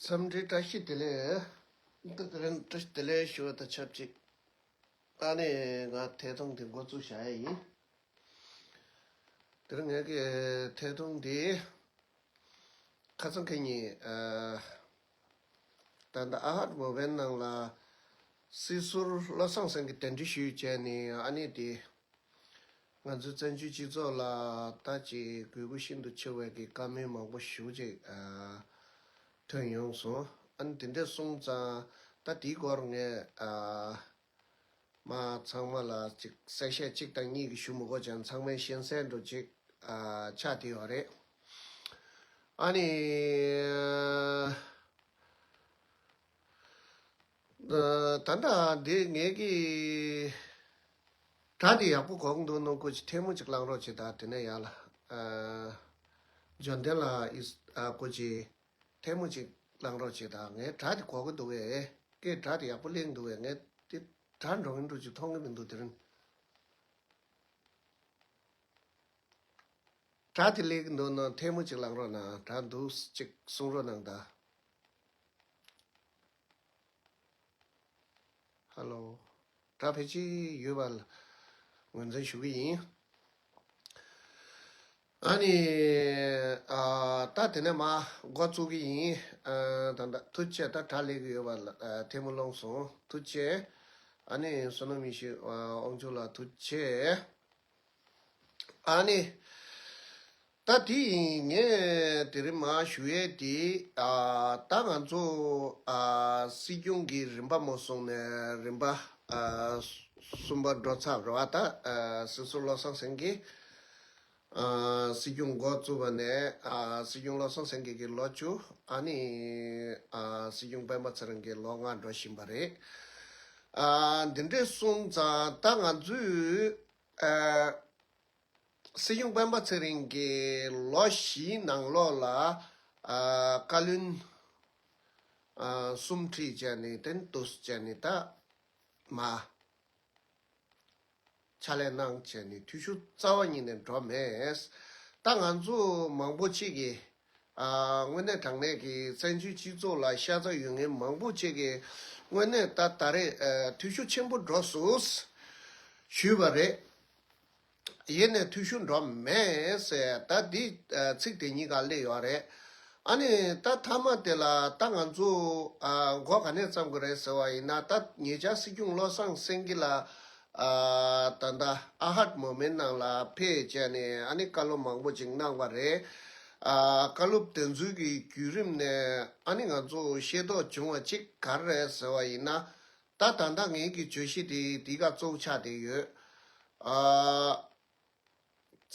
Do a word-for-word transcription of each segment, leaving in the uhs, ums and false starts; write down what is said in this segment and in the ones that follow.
འཚམས་འདྲི་བཀྲ་ཤིས་བདེ་ལེགས། ད་དེ་རིང་བཀྲ་ཤིས་བདེ་ལེགས་ཞུ་བ་དང་ཆབས་ཅིག་ཨ་ནི་ང་ཐད་གཏོང་དེ་འགོ་བཙུགས་བཞག་ཡ་ཡིན། དེ་རིང་ངའི་གི་ཐད་གཏོང་དེ་ཁ་སང་ཁ་ཉིན་ཨ་ད་ལྟ་ཨ་ཧར་མོ་བན་ནང་ལ་སྲིད་ཟུར་བློ་བཟང་སེང་གེ་གདན་འདྲེན་ཞུས་བྱས་ནས་ཨ་ནི་དེ། ང་ཚོའི་བཙན་བྱོལ་སྤྱི་ཚོགས་ལ་ད་ཅིག་དགོས་མཁོ་ཤིན་ཏུ་ཆེ་བའི་གི་བཀའ་མོལ་མང་པོ་ཞེ་པོ་ཅིག་ཨ་ཐོན་ཡོང་སོང་། ཨ་ནི་དེ་འདྲས་སོང་ཙང་ད་དེའི་སྐོར་ངས་ཨ་མ་ཚང་མ་ལ་ཅིག་གསལ་བཤད་གཅིག་དང་གཉིས་ཀྱི་ཞུ་མི་དགོས་ཀྱང་ཚང་མས་ཤེས་གསལ་འདྲ་ཅིག་ཨ་ཆགས་བསྡད་ཡོད་རེད། ཨ་ནི། ད་ལྟ་འདི་ངས་ཀྱི་སྒྲ་འདི་ཡག་པོ་གོ་གི་འདུག་ནོ་སྐུ་མཁྱེན་ཐལ་མོ་ཅིག་བླངས་རོགས་བྱེད་དང་དེ་ནས་ཡར་ལ་འབྱོར་ལྡན་ལགས་ཨིས་སྐུ་མཁྱེན་ཐལ་མོ་ཅིག་བླངས་རོགས་བྱེད་དང་། ངས་སྒྲ་འདི་གོ་གི་འདུག་བས། ཀྱེ་སྒྲ་འདི་ཡག་པོ་གླེང་འདུག་བས། ངས་འདི་སྒྲ་འགྲོ་གི་འདུག་ཅིག་མཐོང་གི་མི་འདུག་དེ་རིང་སྒྲ་འདི་གླེང་གི་འདུག་ནོ་ཐལ་མོ་ཅིག་བླངས་རོགས་གནང་། སྒྲ་འདུག་ཅིག་གསུང་རོགས་གནང་དང་། ཧ་ལོ། སྒྲ་ཕལ་ཆེར་ཡོད་པ་ལ་ངོས་འཛིན་ཞུ་གི་ཡིན། ཨ་ནི། ཨ་ད་དེ་ནས་མ་འགོ་བཙུགས་ཀྱི་ཡིན། ཨ་ད་ད་ཐུགས་རྗེ་ཆེ། ད་སྒྲ་ལེགས་ཀྱི་ཡོད་པ་ལ་ཨ་ཐལ་མོ་ལོངས་སོང་། ཐུགས་རྗེ་ཆེ། ཨ་ནི་བསོད་ནམས་ཡེ་ཤེས་ཨ་དབང་ཕྱུག་ལགས་ཐུགས་རྗེ་ཆེ། ཨ་ནི། ད་དེ་ཡིན་ངས་དེ་རིང་མ་ཞུ་ཡས་དེ་ཨ་ད་ང་ཚོ་ཨ་སྲིད་སྐྱོང་གི་རིམ་པ་མོ་སོང་ནས་རིམ་པ་ཨ་གསུམ་པ་འགྲོ་ཚར་རེད་བ། ད་ཨ་སྲིད་ཟུར་བློ་བཟང་སེང་གེ་ཨ་སྲིད་སྐྱོང་འགོ་བཙུགས་པ་ནས་ཨ་སྲིད་སྐྱོང་བློ་བཟང་སེང་གེ་གི་ལོ་བཅུ། ཨ་ནི་ཨ་སྲིད་སྐྱོང་སྤེན་པ་ཚེ་རིང་གི་ལོ་ལྔ་འགྲོ་བཞིན་པ་རེད། ཨ་འདི་འདྲས་སོང་ཙང་ད་ང་ཚོས་ཨ། སྲིད་སྐྱོང་སྤེན་པ་ཚེ་རིང་གིས་ལོ་བཞིའི་ནང་ལོགས་ལ་ཨ་བཀའ་བློན་ཨ་གསུམ་ཁྲིད་བྱས་ནས་དེ་འདུག་བྱས་ནས་ད་མ་ཕྱག་ལས་གནང་བྱས་ནས་འཐུས་ཤོར་རྩ་བ་ཉིད་ནས་འགྲོ་མེད། ད་ང་ཚོ་མང་པོ་ཅིག་གིས་ཨ་དངོས་གནས་དྲང་གནས་ཀྱི་བཙན་བྱོལ་སྤྱི་ཚོགས་ལ་ཤ་ཚ་ཡོད་མཁན་མང་པོ་ཅིག་གིས་དངོས་གནས་ད་ད་རེས་ཨ་འཐུས་ཤོར་ཆེན་པོ་འགྲོ་སོང་ཞུས་པ་རེད། ཡེ་ནས་འཐུས་ཤོར་འགྲོ་མེད་ཟེར་ད་འདི་ཚིག་དེ་གཉིས་ཀ་སླེབས་ཡོད་རེད། ཨ་ནི་ད་མཐའ་མ་དེ་ལ་ད་ང་ཚོ་མགོ་ག་ནས་བརྩམ་དགོས་རེད་ཟེར་བ་ཡིན་ན། ད་ཉེ་ཆར་སྲིད་སྐྱོང་བློ་བཟང་སེང་གེ་ལགས་ད་ལྟ་ཨ་ཧར་མོ་མེན་ནང་ལ་ཕེབས་བྱས་ནས་ཨ་ནི་བཀའ་སློབ་མང་པོ་ཅིག་གནང་བ་རེད། བཀའ་སློབ་དེ་ཚོའི་གི་བརྒྱུད་རིམ་ནས་ཨ་ནི་ང་ཚོ་ཤེས་རྟོགས་བྱུང་བ་ཅིག་ག་རེ་རེད་ཟེར་བ་ཡིན་ན། ད་ད་ལྟ་ངའི་གི་བརྗོད་གཞི་དེ་འདི་ག་གཙོ་བོ་ཆགས་བསྡད་ཡོད། ཨ་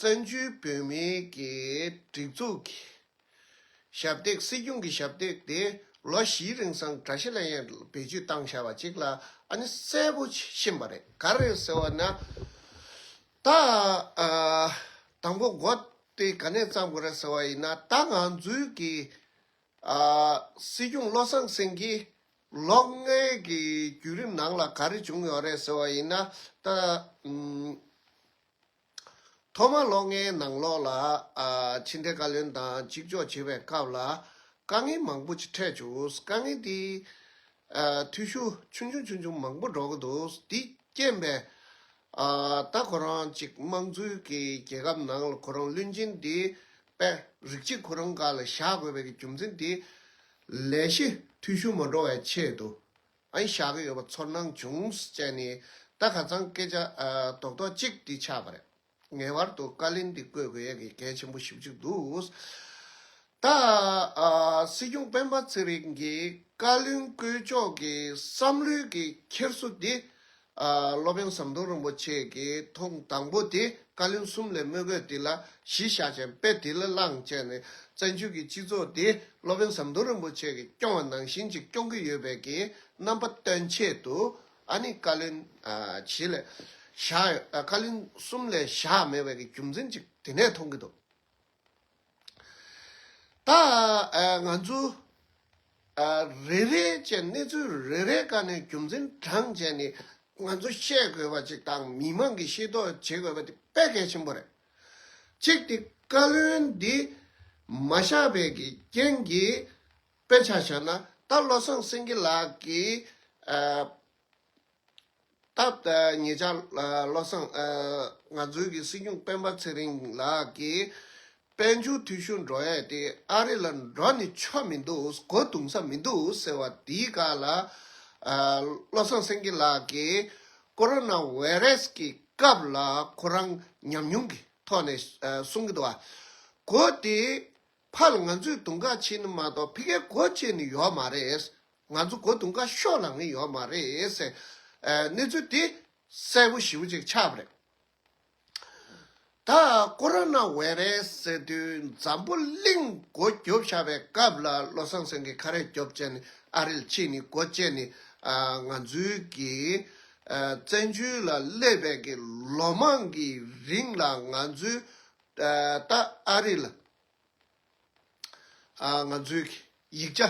བཙན་བྱོལ་བོད་མིའི་གི་སྒྲིག་འཛུགས་ཀྱི་ཞབས་སྟེགས། སྲིད་སྐྱོང་གི་ཞབས་སྟེགས་དེ་ལོ་བཞིའི་རིང་སང་དགྲ་ཤ་ལེན་ཡས་བེད་སྤྱོད་བཏང་བཞག་པ་ཅིག་ལ་ཨ་ནི་གསལ་པོ་ཤེས་པ་རེད། ག་རེ་ཟེར་བ་ན། ད་ཨ་དང་པོ་འགོ་དེ་ག་ནས་བརྩམ་དགོས་རེད་ཟེར་བ་ཡིན་ན། ད་ང་ཚོའི་གི་ཨ་སྲིད་སྐྱོང་བློ་བཟང་སེང་གེ་ལོ་ལྔའི་གི་བརྒྱུད་རིམ་ནང་ལ་ག་རེ་བྱུང་ཡོད་རེད་ཟེར་བ་ཡིན་ན། ད་ཨུམ་ཐོག་མ་ལོ་ལྔའི་ནང་ལོགས་ལ་ཨ་ཕྱི་འབྲེལ་བཀའ་བློན་དང་གཅིག་ལྕོགས་བྱེད་པའི་སྐབས་ལ་དཀའ་ངལ་མང་པོ་ཅིག་འཕྲད་བྱུང་། དཀའ་ངལ་དེ་ཨ་འཐུས་ཤོར་ཆུང་ཆུང་ཆུང་ཆུང་མང་པོ་འགྲོ་གི་འདུག་དེ་རྐྱེན་པས་ཨ་ད་ཁོ་རང་ཅིག་དམངས་གཙོའི་གི་རྒྱལ་ཁབ་ནང་ལ་ཁོ་རང་བློན་ཆེན་དེ་པས་རིགས་གཅིག་ཁོ་རང་སྒང་ལ་བཞག་དགོས་པའི་གི་རྒྱུ་མཚན་དེ་ལས་གཞི་འཐུས་ཤོར་མ་འགྲོ་བའི་ཆེད་དུ་ཨ་ནི་བཞག་གི་ཡོད་པ་ཚོར་སྣང་བྱུང་ཟེར་ནས། ད་ཁ་སང་སྐད་ཆ་ཨ་རྡོག་རྡོག་གཅིག་འདི་ཆགས་པ་རེད། ངེས་པར་དུ་བཀའ་བློན་འདི་བསྐོ་དགོས་ཡས་ཀྱི་གལ་ཆེན་པོ་ཞེ་པོ་ཅིག་འདུག་ད་ཨ་སྲིད་སྐྱོང་སྤེན་པ་ཚེ་རིང་གིས་བཀའ་བློན་བསྐོ་ཕྱོགས་ཀྱི་བསམ་བློའི་གི་འཁྱེར་སོ་འདི་ཨ་སློབ་དཔོན་ཟམ་གདོང་རིན་པོ་ཆེ་གིས་ཐོག་དང་པོ་དེ་བཀའ་བློན་གསུམ་ལས་དམིགས་ཡུལ་འདི་ལ་གཞི་བཞག་བྱས་དཔེ་འདི་ལ་བླངས་བྱས་ནས་བཙན་བྱོལ་གྱི་སྤྱི་ཚོགས་འདི་སློབ་དཔོན་ཟམ་གདོང་རིན་པོ་ཆེ་གིས་སྐྱོང་བ་ནང་བཞིན་ཅིག་སྐྱོང་གི་ཡོད་པའི་གི་རྣམ་པ་སྟོན་ཆེད་དུ་ཨ་ནི་བཀའ་བློན་ཨ་བཞི་ལས་བཞག་ཡོད། ཨ་བཀའ་བློན་གསུམ་ལས་བཞག་མེད་པའི་གི་རྒྱུ་མཚན་ཅིག་དེ་ནས་མཐོང་གི་འདུག་ད་ཨ་ང་ཚོ་ཨ་རེ་རེ་བྱས་གནས་ཚུལ་རེ་རེ་སྒང་ནས་རྒྱུ་མཚན་དྲངས་བྱས་ནས་ང་ཚོ་བཤད་དགོས་པ་ཅིག་དང་མི་མང་གིས་ཤེས་རྟོགས་བྱེད་དགོས་པ་དེ་དཔེ་གལ་ཆེན་པོ་རེད། གཅིག་དེ་བཀའ་བློན་འདི་མ་བཞག་པའི་གི་རྐྱེན་གྱིས་ དཔེ་ཆ་བཞག་ན་ད་བློ་བཟང་སེང་གེ་ལགས་ཀྱིས་ཨ། ད་ལྟ་ཉེ་ཆར་ཨ་བློ་བཟང་ཨ་ང་ཚོའི་གི་སྲིད་སྐྱོང་སྤེན་པ་ཚེ་རིང་ལགས་ཀྱིས་དཔལ་འབྱོར་འཐུས་ཤོར་འགྲོ་ཡས་དེ་ཨ་རི་ལ་འགྲོ་ནི་ཆོ་མི་འདུག་སྒོ་རྡུང་ས་མི་འདུག་ཟེར་བ་དེའི་སྐབས་ལ་ཨ་བློ་བཟང་སེང་གེ་ལགས་ཀྱིས་ཀོ་རོ་ན་བྷའི་རེས་ཀྱི་སྐབས་ལ་ཁོ་རང་ཉམས་མྱོང་གི་ཐོག་ནས་ཨ་གསུང་གི་འདུག་བ། སྒོ་དེ་ཕར་ལ་ང་ཚོས་རྡུང་ཁ་ཕྱེ་ནི་མ་གཏོགས་ཕ་གིར་སྒོ་ཕྱེ་ནི་ཡོད་མ་རེད། ང་ཚོ་སྒོ་རྡུང་ཁ་ཤོར་ལ་ངེས་ཡོད་མ་རེད་ཟེར། ཨ་གནས་ཚུལ་དེ་གསལ་པོ་ཞེ་པོ་ཅིག་ཆགས་པ་རེད། ད་ཀོ་རོ་ན་བྷའི་རེས་ཟེར་དུས་འཛམ་བུ་གླིང་སྒོ་རྒྱོབ་བཞག་པའི་སྐབས་ལ་བློ་བཟང་སེང་གེ་ཁ་རས་རྒྱོབ་བྱས་ནས་ཨ་རི་ལ་ཕྱིན་ནས་སྒོ་བཅད་ནས་ཨ་ང་ཚོའི་གི་ཨ་བཙན་བྱོལ་ལ་སླེབས་པའི་གི་ལོ་མང་གི་རིང་ལ་ང་ཚོའི་ཨ་ད་ཨ་རི་ལ་ཨ་ང་ཚོའི་ཡིག་ཆ་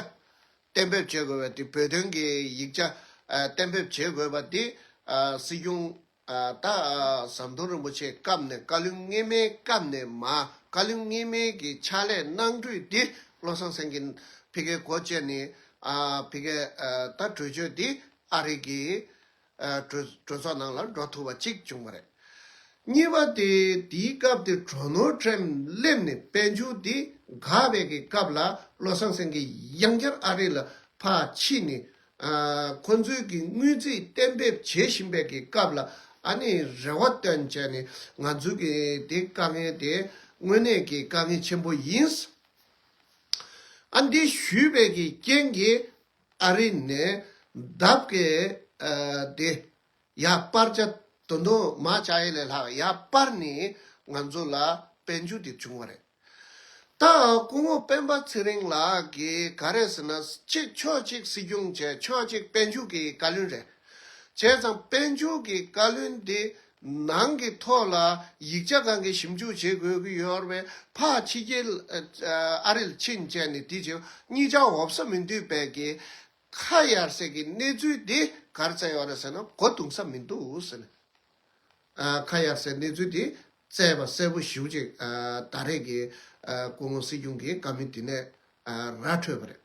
གཏན་འབེབས་བྱེད་དགོས་པ་དེ། བོད་དོན་གྱི་ཡིག་ཆ་ཨ་གཏན་འབེབས་བྱེད་དགོས་པ་དེ་ཨ་སྲིད་སྐྱོང་ཨ་ད་ཨ་ཟམ་གདོང་རིན་པོ་ཆེའི་སྐབས་ནས། བཀའ་བློན་སྔས་མའི་སྐབས་ནས་མ། བཀའ་བློན་སྔས་མའི་གི་ཕྱག་ལས་གནང་དུས་དེ་བློ་བཟང་སེང་གེ་ཕ་གིར་སྒོ་བཅད་ནས་ཨ་ཕ་གིར་ཨ་ད་གྲོས་ཆོད་དེ་ཨ་རི་གི་ཨ་གྲོས་གྲོས་ཚོགས་ནང་ལ་འགྲོ་ཐུབ་པ་གཅིག་བྱུང་བ་རེད། གཉིས་པ་དེ་དེའི་སྐབས་དེ་ཌོ་ནལ་ཊམ་སླེབས་ནས་དཔལ་འབྱོར་དེ་འགག་པའི་གི་སྐབས་ལ་བློ་བཟང་སེང་གེ་ཡང་བསྐྱར་ཨ་རི་ལ་ཕར་ཕྱིན་ནས་ཨ་ཁོ་ཚོའི་གི་དངུལ་རྩིས་གཏན་འབེབས་བྱེད་བཞིན་པའི་གི་སྐབས་ལ་ཨ་ནི་རེ་བ་བཏོན་བྱས་ནས་ང་ཚོའི་གི་དེ་དཀའ་ངལ་དེ་དངོས་གནས་ཀྱི་དཀའ་ངལ་ཆེན་པོ་ཡིན། ཨ་འདི་ཞུས་པའི་གི་རྐྱེན་གྱིས་ཨ་རི་ནས་ལྡབ་ཀྱིས་ཨ་དེ་ཡར་སྤར་ཆ་དོ་དོ་མ་བྱ་ཡེ་ལས་ལྷག་ཡར་སྤར་ནས་ང་ཚོ་ལ་དཔལ་འབྱོར་དེ་བྱུང་བ་རེད། ད་སྐུ་ངོ་སྤེན་པ་ཚེ་རིང་ལགས་ཀྱིས་ག་རེ་ཟེར་ན། གཅིག་ཕྱོགས་གཅིག་སྲིད་སྐྱོང་བྱས། ཕྱོགས་གཅིག་དཔལ་འབྱོར་གྱི་བཀའ་བློན་རེད། བྱས་ཙང་དཔལ་འབྱོར་གྱི་བཀའ་བློན་དེ་ནང་གི་ཐོག་ལ་ཡིག་ཆ་གང་གི་ཞིབ་འཇུག་བྱེད་དགོས་ཀྱི་ཡོད་རེད་པས། ཕར་ཕྱི་རྒྱལ་ཨ་རི་ལ་ཕྱིན་བྱས་ནས་དེ་བྱས་གཉིས་ཆ་འོབ་ས་མི་འདུས་པའི་གི་ཁ་གཡར་སའི་གི་གནས་ཚུལ་དེ་ག་རེ་བཙལ་ཡོད་རེད་ཟེར་ན། སྒོ་རྡུང་ས་མི་འདུག་ཟེར་ནས། ཨ་ཁ་གཡར་སའི་གནས་ཚུལ་དེ་བཙལ་བ་གསལ་པོ་ཞེ་པོ་ཅིག་ཨ་ད་རེས་ཀྱི་ཨ་སྐུ་ངོ་སྲིད་སྐྱོང་གི་བཀའ་མོལ་དེ་ནས་ཨ་ར་འཕྲོད་པ་རེད།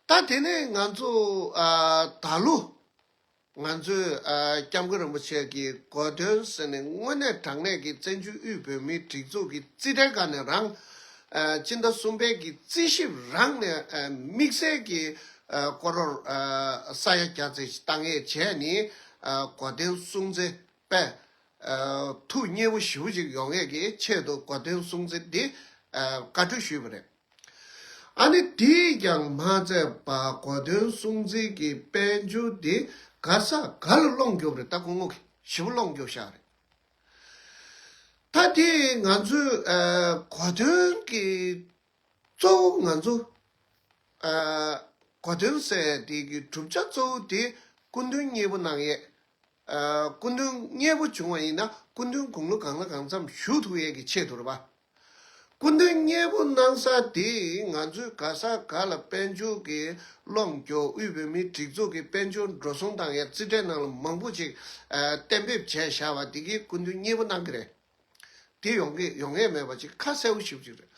ད་དེ་ནས་ང་ཚོ་ཨ་ད་ལོ་ང་ཚོས་ཨ་སྐྱབས་མགོན་རིན་པོ་ཆེ་གི་གོ་སྟོན་ཟེར་ནས་དངོས་གནས་དྲང་གནས་ཀྱི་བཙན་བྱོལ་དབུས་བོད་མིའི་སྒྲིག་འཛུགས་ཀྱི་རྩིས་ཁྲའི་སྒང་ནས་རང་ཨ་སྤྱི་ཟླ་གསུམ་པའི་གི་རྩིས་ཞིབ་རང་ནས་ཨ་དམིགས་བསལ་གྱི་ཨ་སྐོར་རོར་ཨ་ས་ཡ་བརྒྱ་ཙམ་ཞིག་བཏང་ཡས་བྱས་ནས་ཨ་གོ་སྟོན་སྲུང་བརྩི་དཔེ་ཨ་ཐུགས་མཉེས་པོ་ཞེ་པོ་ཅིག་ཡོང་ཡས་ཀྱི་ཆེད་དུ་གོ་སྟོན་སྲུང་བརྩི་འདི་ཨ་བཀའ་འཁྲོལ་ཞུས་པ་རེད། ཨ་ནི་དེས་ཀྱང་མ་ཚད་པ་གོ་སྟོན་སྲུང་བརྩི་གི་དཔལ་འབྱོར་འདི་ག་ས་ག་ལ་སློང་རྒྱུ་རེད། ད་སྐུ་ངོ་གིས་ཞེ་པོ་སློང་རྒྱུ་ཤག་རེད། ད་དེ་ང་ཚོའི་ཨ་གོ་སྟོན་གྱི་གཙོ་བོ་ང་ཚོ་ཨ་གོ་སྟོན་ཟེར་དེ་གི་གྲུབ་ཆ་གཙོ་བོ་དེ་སྐུ་མདུན་མཉེས་པོ་གནང་ཡས། ཨ་སྐུ་མདུན་མཉེས་པོ་བྱུང་བ་ཡིན་ན་སྐུ་མདུན་དགུང་ལོ་གང་ལ་གང་འཚམ་བཞུགས་ཐུབ་ཡས་ཀྱི་ཆེད་དུ་རེད་པ། སྐུ་མདུན་མཉེས་པོ་གནང་ས་དེ་ང་ཚོས་ག་ས་ག་ལ་དཔལ་འབྱོར་གྱི་སློང་རྒྱུ། དབུས་བོད་མིའི་སྒྲིག་འཛུགས་ཀྱི་དཔལ་འབྱོར་འགྲོ་སོང་བཏང་ཡས་རྩིས་ཁྲའི་ནང་ལ་མང་པོ་ཅིག་ཨ་གཏན་འབེབས་བྱས་བཞག་པ་དེ་གིས་སྐུ་མདུན་མཉེས་པོ་གནང་གི་རེད། དེ་ཡོང་གི་ཡོང་ཡས་མེད་པ་ཅིག་ཁ་གསལ་པོ་ཞེ་པོ་ཅིག་རེད།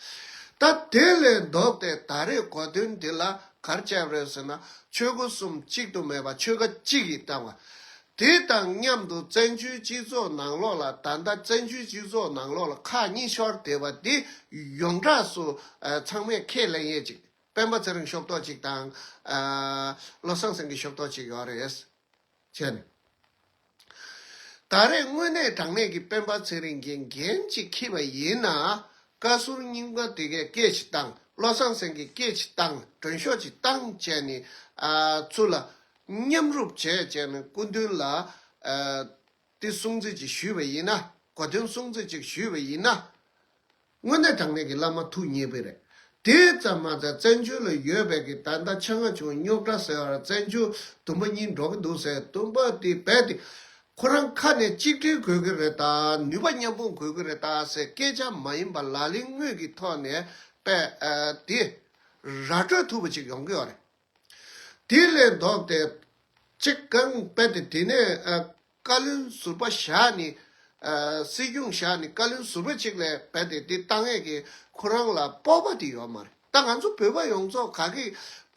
ད་དེ་ལས་ལྡོག་སྟེ་ད་རེས་གོ་སྟོན་འདི་ལ་ག་རེ་བྱས་པ་རེད་ཟེར་ན། ཆོལ་ཁ་གསུམ་གཅིག་ཏུ་མེད་པ་ཆོལ་ཁ་གཅིག་གིས་བཏང་བ། དེ་དང་མཉམ་དུ་བཙན་བྱོལ་སྤྱི་ཚོགས་ནང་ལོགས་ལ། ད་ལྟ་བཙན་བྱོལ་སྤྱི་ཚོགས་ནང་ལོགས་ལ་ཁག་གཉིས་ཤོར་བསྡད་པ་འདི་ཡོངས་གྲགས་སུ་ཨ་ཚང་མས་ཁས་ལེན་ཡས་ཅིག་སྤེན་པ་ཚེ་རིང་ཤོབ་ཏོག་ཅིག་དང་ཨ་བློ་བཟང་སེང་གེ་ཤོབ་ཏོག་ཅིག་ཡོད་རེད། བྱས་ནས། ད་རེས་དངོས་གནས་དྲང་གནས་ཀྱི་སྤེན་པ་ཚེ་རིང་གིས་འགན་ཅིག་འཁྱེར་བ་ཡིན་ན། བཀའ་ཟུར་རྙིང་པ་དེ་གས་སྐད་ཅིག་བཏང་། བློ་བཟང་སེང་གེས་སྐད་ཅིག་བཏང་། མགྲོན་ཤོག་ཅིག་བཏང་བྱས་ནས་ཨ་ཚུར་ལ་མཉམ་རུབ་བྱས་བྱས་ནས་སྐུ་མདུན་ལ་ཨ་དེ་སྲུང་བརྩི་ཅིག་ཞུས་པ་ཡིན་ན། གོ་སྟོན་སྲུང་བརྩི་ཅིག་ཞུས་པ་ཡིན་ན། དངོས་གནས་དྲང་གནས་ཀྱི་བླ་མ་ཐུགས་མཉེས་པོ་རེད། དེ་ཙམ་མ་ཟད་བཙན་བྱོལ་ལ་ཡོད་པའི་གི་ད་ལྟ་ཆ་ང་བྱུང་རྙོག་དྲ་ཟེར་བ། བཙན་བྱོལ་དུམ་པ་གཉིས་འགྲོ་གི་འདུག་ཟེར། དུམ་པ་དེ་རྦད་དེ་ཁོ་རང་ཁ་ནས་གཅིག་སྒྲིལ་དགོས་ཀྱི་རེད་ད། ནུས་པ་མཉམ་སྤུངས་དགོས་ཀྱི་རེད་ད་ཟེར། སྐད་ཆ་མ་ཡིན་པ་ལག་ལེན་དངོས་ཀྱི་ཐོག་ནས་དཔེ་ཨ་དེ་ར་སྤྲོད་ཐུབ་པ་ཅིག་ཡོང་གི་ཡོད་རེད། དེ་ལས་ལྡོག་སྟེ་གཅིག་གང་རྦད་དེ་དེ་ནས་ཨ་བཀའ་བློན་ཟུར་པ་བཞག་ནས་ཨ་སྲིད་སྐྱོང་བཞག་ནས་བཀའ་བློན་ཟུར་པ་གཅིག་ལ་རྦད་དེ་དེ་བཏང་ཡས་ཀྱི་ཁོ་རང་ལ་སྤོབས་པ་དེ་ཡོད་མ་རེད། ད་ ད་ང་ཚོ་བོད་པ་ཡོངས་རྫོགས་ག་གི་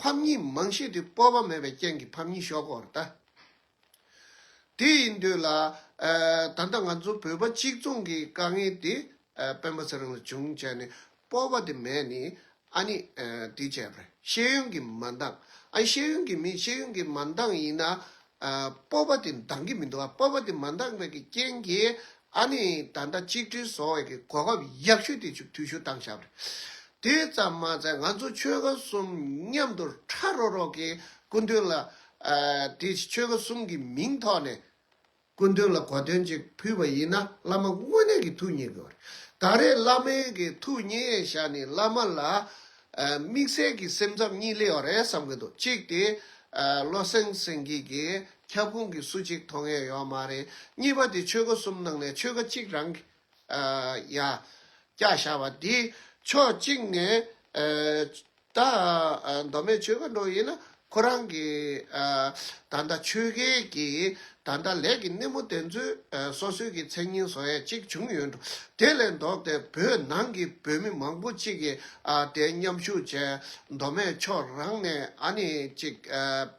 ཕམ་ཉེས་མང་ཤོས་དེ་སྤོབས་པ་མེད་པའི་རྐྱེན་གྱིས་ཕམ་ཉེས་ཤོར་གྱི་ཡོད་རེད་ད། དེ་ཡིན་དུས་ལ། ཨ། ད་ལྟ་ང་ཚོ་བོད་པ་གཅིག་མཚུངས་ཀྱི་དཀའ་ངལ་དེ། ཨ། སྤེན་པ་ཚེ་རིང་ལ་བྱུང་བྱས་ནས་སྤོབས་པ་དེ་མེད་ནས། ཨ་ནི། ཨ། དེ་བྱས་པ་རེད། ཤེས་ཡོན་གྱི་མ་འདང་། ཨ། ཤེས་ཡོན་གྱི་མི་ཤེས་ཡོན་གྱི་མ་འདང་ཡིན་ན། ཨ། སྤོབས་པ་དེ་འདང་གི་མི་འདུག་ཨ། སྤོབས་པ་དེ་མ་འདང་བའི་གི་རྐྱེན་གྱིས། ཨ་ནི་ད་ལྟ་གཅིག་སྒྲིལ་བཟོ་བའི་གི་གོ་སྐབས་ཡག་ཤོས་དེ་ཚོ་འཐུས་ཤོར་བཏང་བཞག་པ་རེད། དེ་ཙམ་མ་ཟད་ང་ཚོ་ཆོལ་ཁ་གསུམ་མཉམ་དུ་ཁྲ་རོ་རོ་གི་སྐུ་མདུན་ལ། ཨ། དེ་ཆོལ་ཁ་གསུམ་གྱི་མིང་ཐོག་ནས་སྐུ་མདུན་ལ་གོ་སྟོན་ཅིག་ཕུལ་བ་ཡིན་ན། བླ་མ་དངོས་གནས་ཀྱི་ཐུགས་མཉེས་དགོས་པ་རེད། ད་རེས་བླ་མའི་གི་ཐུགས་མཉེས་བཞག་ནས་བླ་མ་ལ། ཨ། དམིགས་བསལ་གྱི་སེམས་འཚབ་གཉིས་སླེབས་པ་རེད་བསམ་གྱི་འདུག་གཅིག་དེ། ཨ། བློ་བཟང་སེང་གེ་གི་ཁྱབ་ཁོངས་ཀྱི་སུ་གཅིག་མཐོང་ཡས་ཡོད་མ་རེད། གཉིས་པ་དེ་ཆོལ་ཁ་གསུམ་ནང་ནས་ཆོལ་ཁ་གཅིག་རང་གི། ཨ། ཡ། བཀྱག་བཞག་པ་འདི་ཕྱོགས་གཅིག་ནས། ཨ། ད། ཨ། མདོ་སྨད་ཆོལ་ཁ་འདྲ་ཡིན་ན་ཁོ་རང་གི། ཨ། ད་ལྟ་ཆོལ་ཁའི་གི་ད་ལྟ་ལས་ཀྱི་སྣེ་མོ་དེ་ཚོས། ཨ། སོ་སོའི་གི་མཚན་སྙན་བཟོ་ཡས་གཅིག་བྱུང་ཡོད་འགྲོ། དེ་ལས་ལྡོག་སྟེ་བོད་ནང་གི་བོད་མི་མང་པོ་གཅིག་གིས། ཨ། དེ་མཉམ་ཞུགས་བྱས། མདོ་སྨད་ཕྱོགས་རང་ནས། ཨ་ནི་གཅིག་ཨ།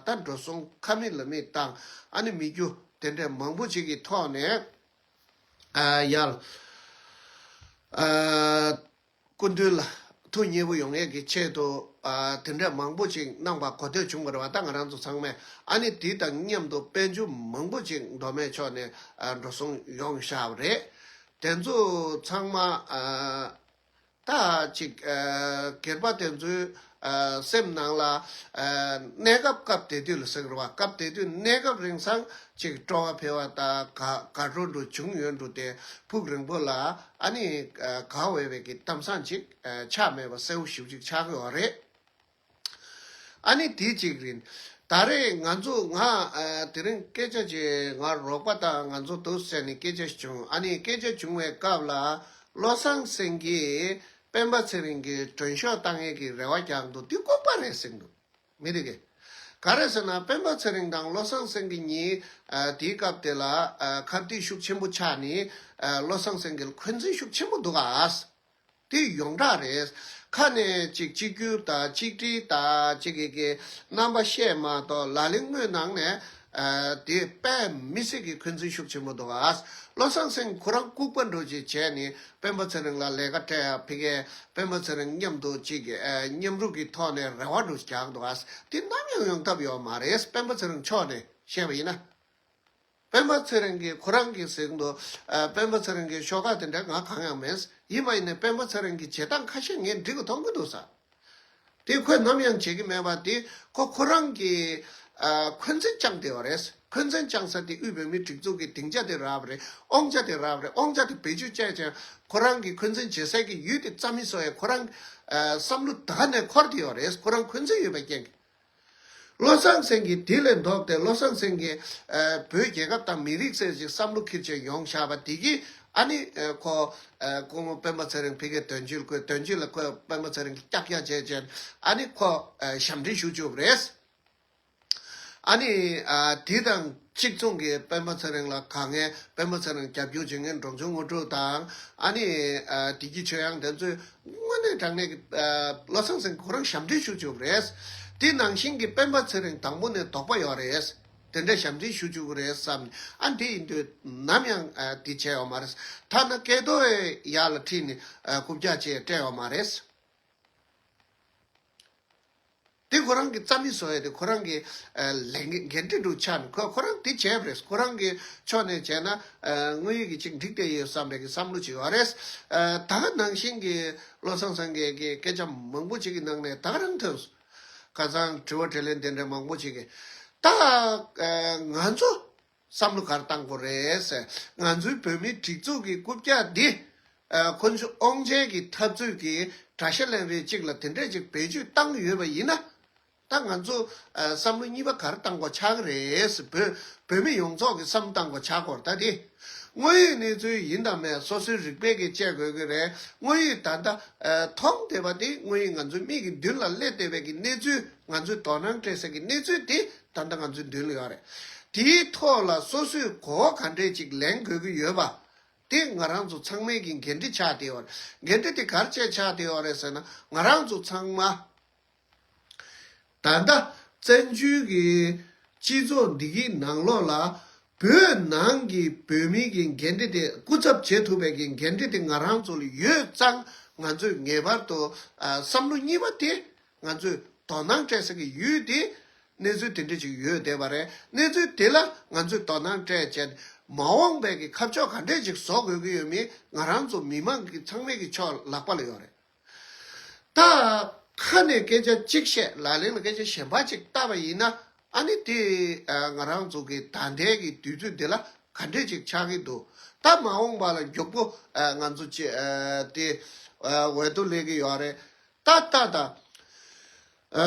ད་འགྲོ་སོང་ཁ་མིག་ལ་མིག་བཏང་། ཨ་ནི་མི་རྒྱུ་དེ་འདྲ་མང་པོ་ཅིག་གི་ཐོག་ནས། ཨ། ཡར། ཨ། སྐུ་མདུན་ལ་ཐུགས་མཉེས་པོ་ཡོང་ཡས་ཀྱི་ཆེད་དུ། ཨ། དེ་འདྲ་མང་པོ་ཅིག་གནང་བ་གོ་ཐོས་བྱུང་བ་རེད་བ། ད་ང་རང་ཚོ་ཚང་མས། ཨ་ནི་དེ་དང་མཉམ་དུ་དཔལ་འབྱོར་མང་པོ་ཅིག་མདོ་སྨད་ཕྱོགས་ནས། ཨ། འགྲོ་སོང་ཡོང་བཞག་པ་རེད། དེ་ཚོ་ཚང་མ། ཨ། ད་ཅིག་ཨ། སྒེར་པ་དེ་ཚོའི། ཨ། སེམས་ནང་ལ། ཨ། གནས་སྐབས་སྐབས་དེ་དུས་ལ་ཟེར་བ། སྐབས་དེ་དུས་གནས་སྐབས་རིང་སང་ཅིག་སྤྲོ་བ་འཕེལ་བ་དང་། དགའ་དགའ་སྤྲོ་འདྲ་བྱུང་ཡོད་འགྲོ་དེ། ཕུགས་རིང་པོ་ལ། ཨ་ནི། ཨ། དགའ་འོས་པའི་གི་གཏམ་བཟང་ཅིག་ཨ། ཆགས་མེད་པ་གསལ་པོ་ཞེ་པོ་ཅིག་ཆགས་ཀྱི་ཡོད་རེད། ཨ་ནི་དེ་གཅིག་རེད། ད་རེས་ང་ཚོ། ང་། ཨ། དེ་རིང་སྐད་ཆ་ཅིག་ང་རོགས་པ་དང་ང་ཚོ་འདུག་ཟེར་ནས་སྐད་ཆ་བྱུང་། ཨ་ནི་སྐད་ཆ་བྱུང་བའི་སྐབས་ལ། བློ་བཟང་སེང་གེས་སྤེན་པ་ཚེ་རིང་གི་མགྲོན་ཤོག་བཏང་ཡས་ཀྱི་རེ་བ་རྒྱག་འདུག་འདི་ལྐུགས་པ་རེད་ཟེར་འདུག་མི་དེ་གིས། ག་རེ་ཟེར་ན་སྤེན་པ་ཚེ་རིང་དང་བློ་བཟང་སེང་གེ་གཉིས། ཨ། དེའི་སྐབས་དེ་ལ། ཨ། ཁ་གཏད་ཤུགས་ཆེན་པོ་ཆགས་ནས། ཨ། བློ་བཟང་སེང་གེ་ལ་འཁོན་འཛིན་ཤུགས་ཆེན་པོ་འདུག་ག་དེ་ཡོངས་གྲགས་རེད། ཁ་ནས་ཅིག་གཅིག་གྱུར་དང་གཅིག་སྒྲིལ་དང་ཅིག་གི་གི་རྣམ་པ་བཤད་མ་གཏོགས། ལག་ལེན་དངོས་ནང་ནས། ཨ། དེ་དཔེ་མི་སྲིད་ཀྱི་འཁོན་འཛིན་ཤུགས་ཆེན་པོ་འདུག་ག་བློ་བཟང་སེང་ཁོ་རང་ལྐུགས་པ་འདྲ་ཅིག་བྱས་ནས་སྤེན་པ་ཚེ་རིང་ལ་ལས་ཀ་སྤྲད་ཡ། ཕ་གིར་སྤེན་པ་ཚེ་རིང་མཉམ་དུ་ཅིག་གི། ཨ། མཉམ་རུབ་ཀྱི་ཐོག་ནས་རེ་བ་འདྲ་ཅིག་རྒྱག་འདུག་ག་དེ་ནམ་ཡང་ཡོང་ཐབས་ཡོད་མ་རེད། སྤེན་པ་ཚེ་རིང་ཕྱོགས་ནས་བཤད་པ་ཡིན་ན། སྤེན་པ་ཚེ་རིང་གིས་ཁོ་རང་གིས་ཟེར་གྱི་འདུག་ཨ། སྤེན་པ་ཚེ་རིང་གི་ཤོག་ཁག་དེ་འདྲ་ང་གང་ཡང་མེད། ཡིན་པ་ཡིན་ནའི་སྤེན་པ་ཚེ་རིང་གི་བྱེད་སྟངས་ཁ་ཤས་ངས་འགྲིག་གི་མཐོང་གི་འདུག་ས། དེ་ཁོས་ནམ་ཡང་བྱེད་ཀྱི་མེད་པ་དེ་ཁོ་ཁོ་རང་གིས། ཨ། འཁོན་འཛིན་བཅངས་བསྡད་པ་རེད། འཁོན་འཛིན་བཅངས་ས་དེ་དབུས་བོད་མིའི་སྒྲིག་འཛུགས་ཀྱི་སྡིངས་ཆ་དེ་རག་པ་རེད། དབང་ཆ་དེ་རག་པ་རེད། དབང་ཆ་དེ་བེད་སྤྱོད་བྱས་ཙང་ཁོ་རང་གི་འཁོན་འཛིན་བྱེད་སའི་གི་ཡུལ་དེ་རྩ་མེད་བཟོ་ཡས་ཁོ་རང་། ཨ། བསམ་བློ་ད་ག་ནས་འཁོར་བསྡད་ཡོད་རེད། ཁོ་རང་འཁོན་འཛིན་ཡོད་པའི་རྐྱེན་གྱིས། བློ་བཟང་སེང་གེ་དེ་ལས་ལྡོག་སྟེ། བློ་བཟང་སེང་གེ། ཨ། བོད་རྒྱལ་ཁབ་དང་མི་རིགས་ཟེར་ཅིག་བསམ་བློ་འཁྱེར་བྱས་ཡོང་བཞག་པ་དེ་གིས། ཨ་ནི། ཨ། ཁོ། ཨ། སྐུ་ངོ་སྤེན་པ་ཚེ་རིང་ཕ་གིར་དོན་གཅོད་བསྐོས། དོན་གཅོད་ལ་ཁོས་སྤེན་པ་ཚེ་རིང་གི་ཀྱག་ཀྱག་བྱས་བྱས། ཨ་ནི་ཁོ། ཨ། ཞབས་འདྲེན་ཞུ་བཅུག་པ་རེད། ཨ་ནི། ཨ། དེ་དང་གཅིག་མཚུངས་ཀྱི་སྤེན་པ་ཚེ་རིང་ལ་དཀའ་ངལ། སྤེན་པ་ཚེ་རིང་རྒྱབ་སྐྱོར་བྱེད་མཁན་འབྲོང་ཆུང་དངོས་གྲུབ་དང་། ཨ་ནི། ཨ། བདེ་སྐྱིད་ཆོས་དབྱངས་དེ་ཚོས་དངོས་གནས་དྲང་གནས་ཀྱི། ཨ། བློ་བཟང་སེང་གེ་ཁོ་རང་ཞབས་འདྲེན་ཞུ་བཅུག་པ་རེད། དེ་ནང་བཞིན་གྱི་སྤེན་པ་ཚེ་རིང་དང་པོ་ནས་དོགས་པ་ཡོད་རེད། དེ་འདྲ་ཞབས་འདྲེན་ཞུ་བཅུག་གི་རེད་བསམ། ཨ། དེ་ཡིན་དུས་ནམ་ཡང་། ཨ། དེ་བྱས་ཡོད་མ་རེད། ཐ་ན་སྐལ་རྡོར་ཡར་ལ་ཁྲིད་ནས། ཨ། རྐུབ་བཀྱག་བྱས་སྤྲད་ཡོད་མ་རེད། དེ་ཁོ་རང་གི་རྩ་མེད་བཟོ་ཡས་དེ་ཁོ་རང་གི། ཨ། ལས་འགན་འདྲ་འདྲ་ཆགས་ནས་ཁོ་ཁོ་རང་དེ་བྱས་པ་རེད། ཁོ་རང་གི་ཕྱོགས་ནས་བྱས་ན། ཨ། དངོས་ཡོད་ཀྱི་ཅིག་འགྲིག་བསྡད་ཡོད་བསམ་པའི་གི་བསམ་བློ་ཅིག་ཡོད་རེད། ཨ། ད་ག་ནང་བཞིན་གྱི་བློ་བཟང་སེང་གེ་གི་སྐད་ཆ་མང་པོ་ཅིག་གི་ནང་ནས་ད་ག་རང་ཐོན་སོང་། ཁ་སང་དྲི་བ་དྲིས་ལན་དེ་འདྲ་མང་པོ་ཅིག་གི། ད། ཨ། ང་ཚོ་བསམ་བློ་ག་རེ་བཏང་དགོས་རེད་ཟེར། ང་ཚོའི་བོད་མིའི་སྒྲིག་འཛུགས་ཀྱི་རྐུབ་བཀྱག་འདི། ཨ། འཁོན་ཆུ་དབང་ཆེན་གྱི་འཐབ་རྩོད་ཀྱི་དགྲ་ཤ་ལེན་པའི་ཅིག་ལ་དེ་འདྲས་ཅིག་བེད་སྤྱོད་བཏང་ཡོད་པ་ཡིན་ན། ད་ང་ཚོ། ཨ། བསམ་བློ་གཉིས་པ་ག་རེ་བཏང་དགོས་ཆགས་ཀྱི་རེད་ཟེར། བོད་བོད་མི་ཡོངས་རྫོགས་ཀྱི་བསམ་བློ་བཏང་དགོས་ཆགས་ཀྱི་ཡོད་རེད། ད་དེ་དངོས་ཡོད་གནས་ཚུལ་ཡིན་དང་མེད་སོ་སོའི་རིག་པས་ཀྱིས་དཔྱད་དགོས་ཀྱི་རེད། དངོས་ཡོད་ད་ལྟ། ཨ། མཐོང་བསྡད་པ་དེ། དངོས་ཡོད་ང་ཚོའི་མིག་གི་མདུན་ལ་སླེབས་བསྡད་པའི་གི་གནས་ཚུལ། ང་ཚོའི་དོ་སྣང་སྤྲད་ས་གི་གནས་ཚུལ་དེ་ད་ལྟ་ང་ཚོའི་མདུན་ལ་ཡོད་རེད། དེའི་ཐོག་ལ་སོ་སོས་གོ་བ་ག་འདྲས་ཅིག་ལེན་དགོས་ཀྱི་ཡོད་པ། དེ་ང་རང་ཚོ་ཚང་མའི་གི་འགན་འཁྲི་ཆགས་བསྡད་ཡོད་རེད། འགན་འཁྲི་དེ་ག་རེ་བྱས་ཆགས་བསྡད་ཡོད་རེད་ཟེར་ན། ང་རང་ཚོ་ཚང་མ་ད་ལྟ་བཙན་བྱོལ་གྱི་སྤྱི་ཚོགས་འདི་གི་ནང་ལོགས་ལ་བོད་ནང་གི་བོད་མིའི་གི་འགན་འཁྲི་དེ་སྐུ་ཚབ་བྱེད་ཐུབ་པའི་གི་འགན་འཁྲི་དེ་ང་རང་ཚོ་ལ་ཡོད་ཙང་། ང་ཚོས་ངེས་པར་དུ་ཨ་བསམ་བློ་གཉིས་པ་དེ། ང་ཚོས་དོ་སྣང་སྤྲད་ས་གི་ཡུལ་དེ་གནས་ཚུལ་དེ་འདྲ་ཅིག་ཡོད་བསྡད་པ་རེད། གནས་ཚུལ་དེ་ལ་ང་ཚོས་དོ་སྣང་སྤྲད་བྱས། མ་འོངས་པའི་གི་ཁ་ཕྱོགས་ག་འདྲས་ཅིག་བཟོ་དགོས་ཀྱི་ཡོད་མེད་ང་རང་ཚོ་མི་མང་གི་ཚང་མའི་གི་ཕྱོགས་ལག་པ་ལ་ཡོད་རེད། ད་ཁ་ནས་སྐད་ཆ་གཅིག་བཤད། ལག་ལེན་ལ་སྐད་ཆ་གཞན་པ་གཅིག་བཏབ་པ་ཡིན་ན། ཨ་ནི་དེ་ཨ་ང་རང་ཚོ་གི་ད་ལྟའི་གི་དུས་ཚོད་འདི་ལ་ག་འདྲས་ཅིག་ཆགས་ཀྱི་འདུག་ད་མ་འོངས་པ་ལ་མགྱོགས་པོ་ཨ་ང་ཚོ་ཅི་ཨ་དེ་ཨ་འོས་བསྡུ་སླེབས་ཀྱི་ཡོད་རེད། ད་ད་ད་ཨ་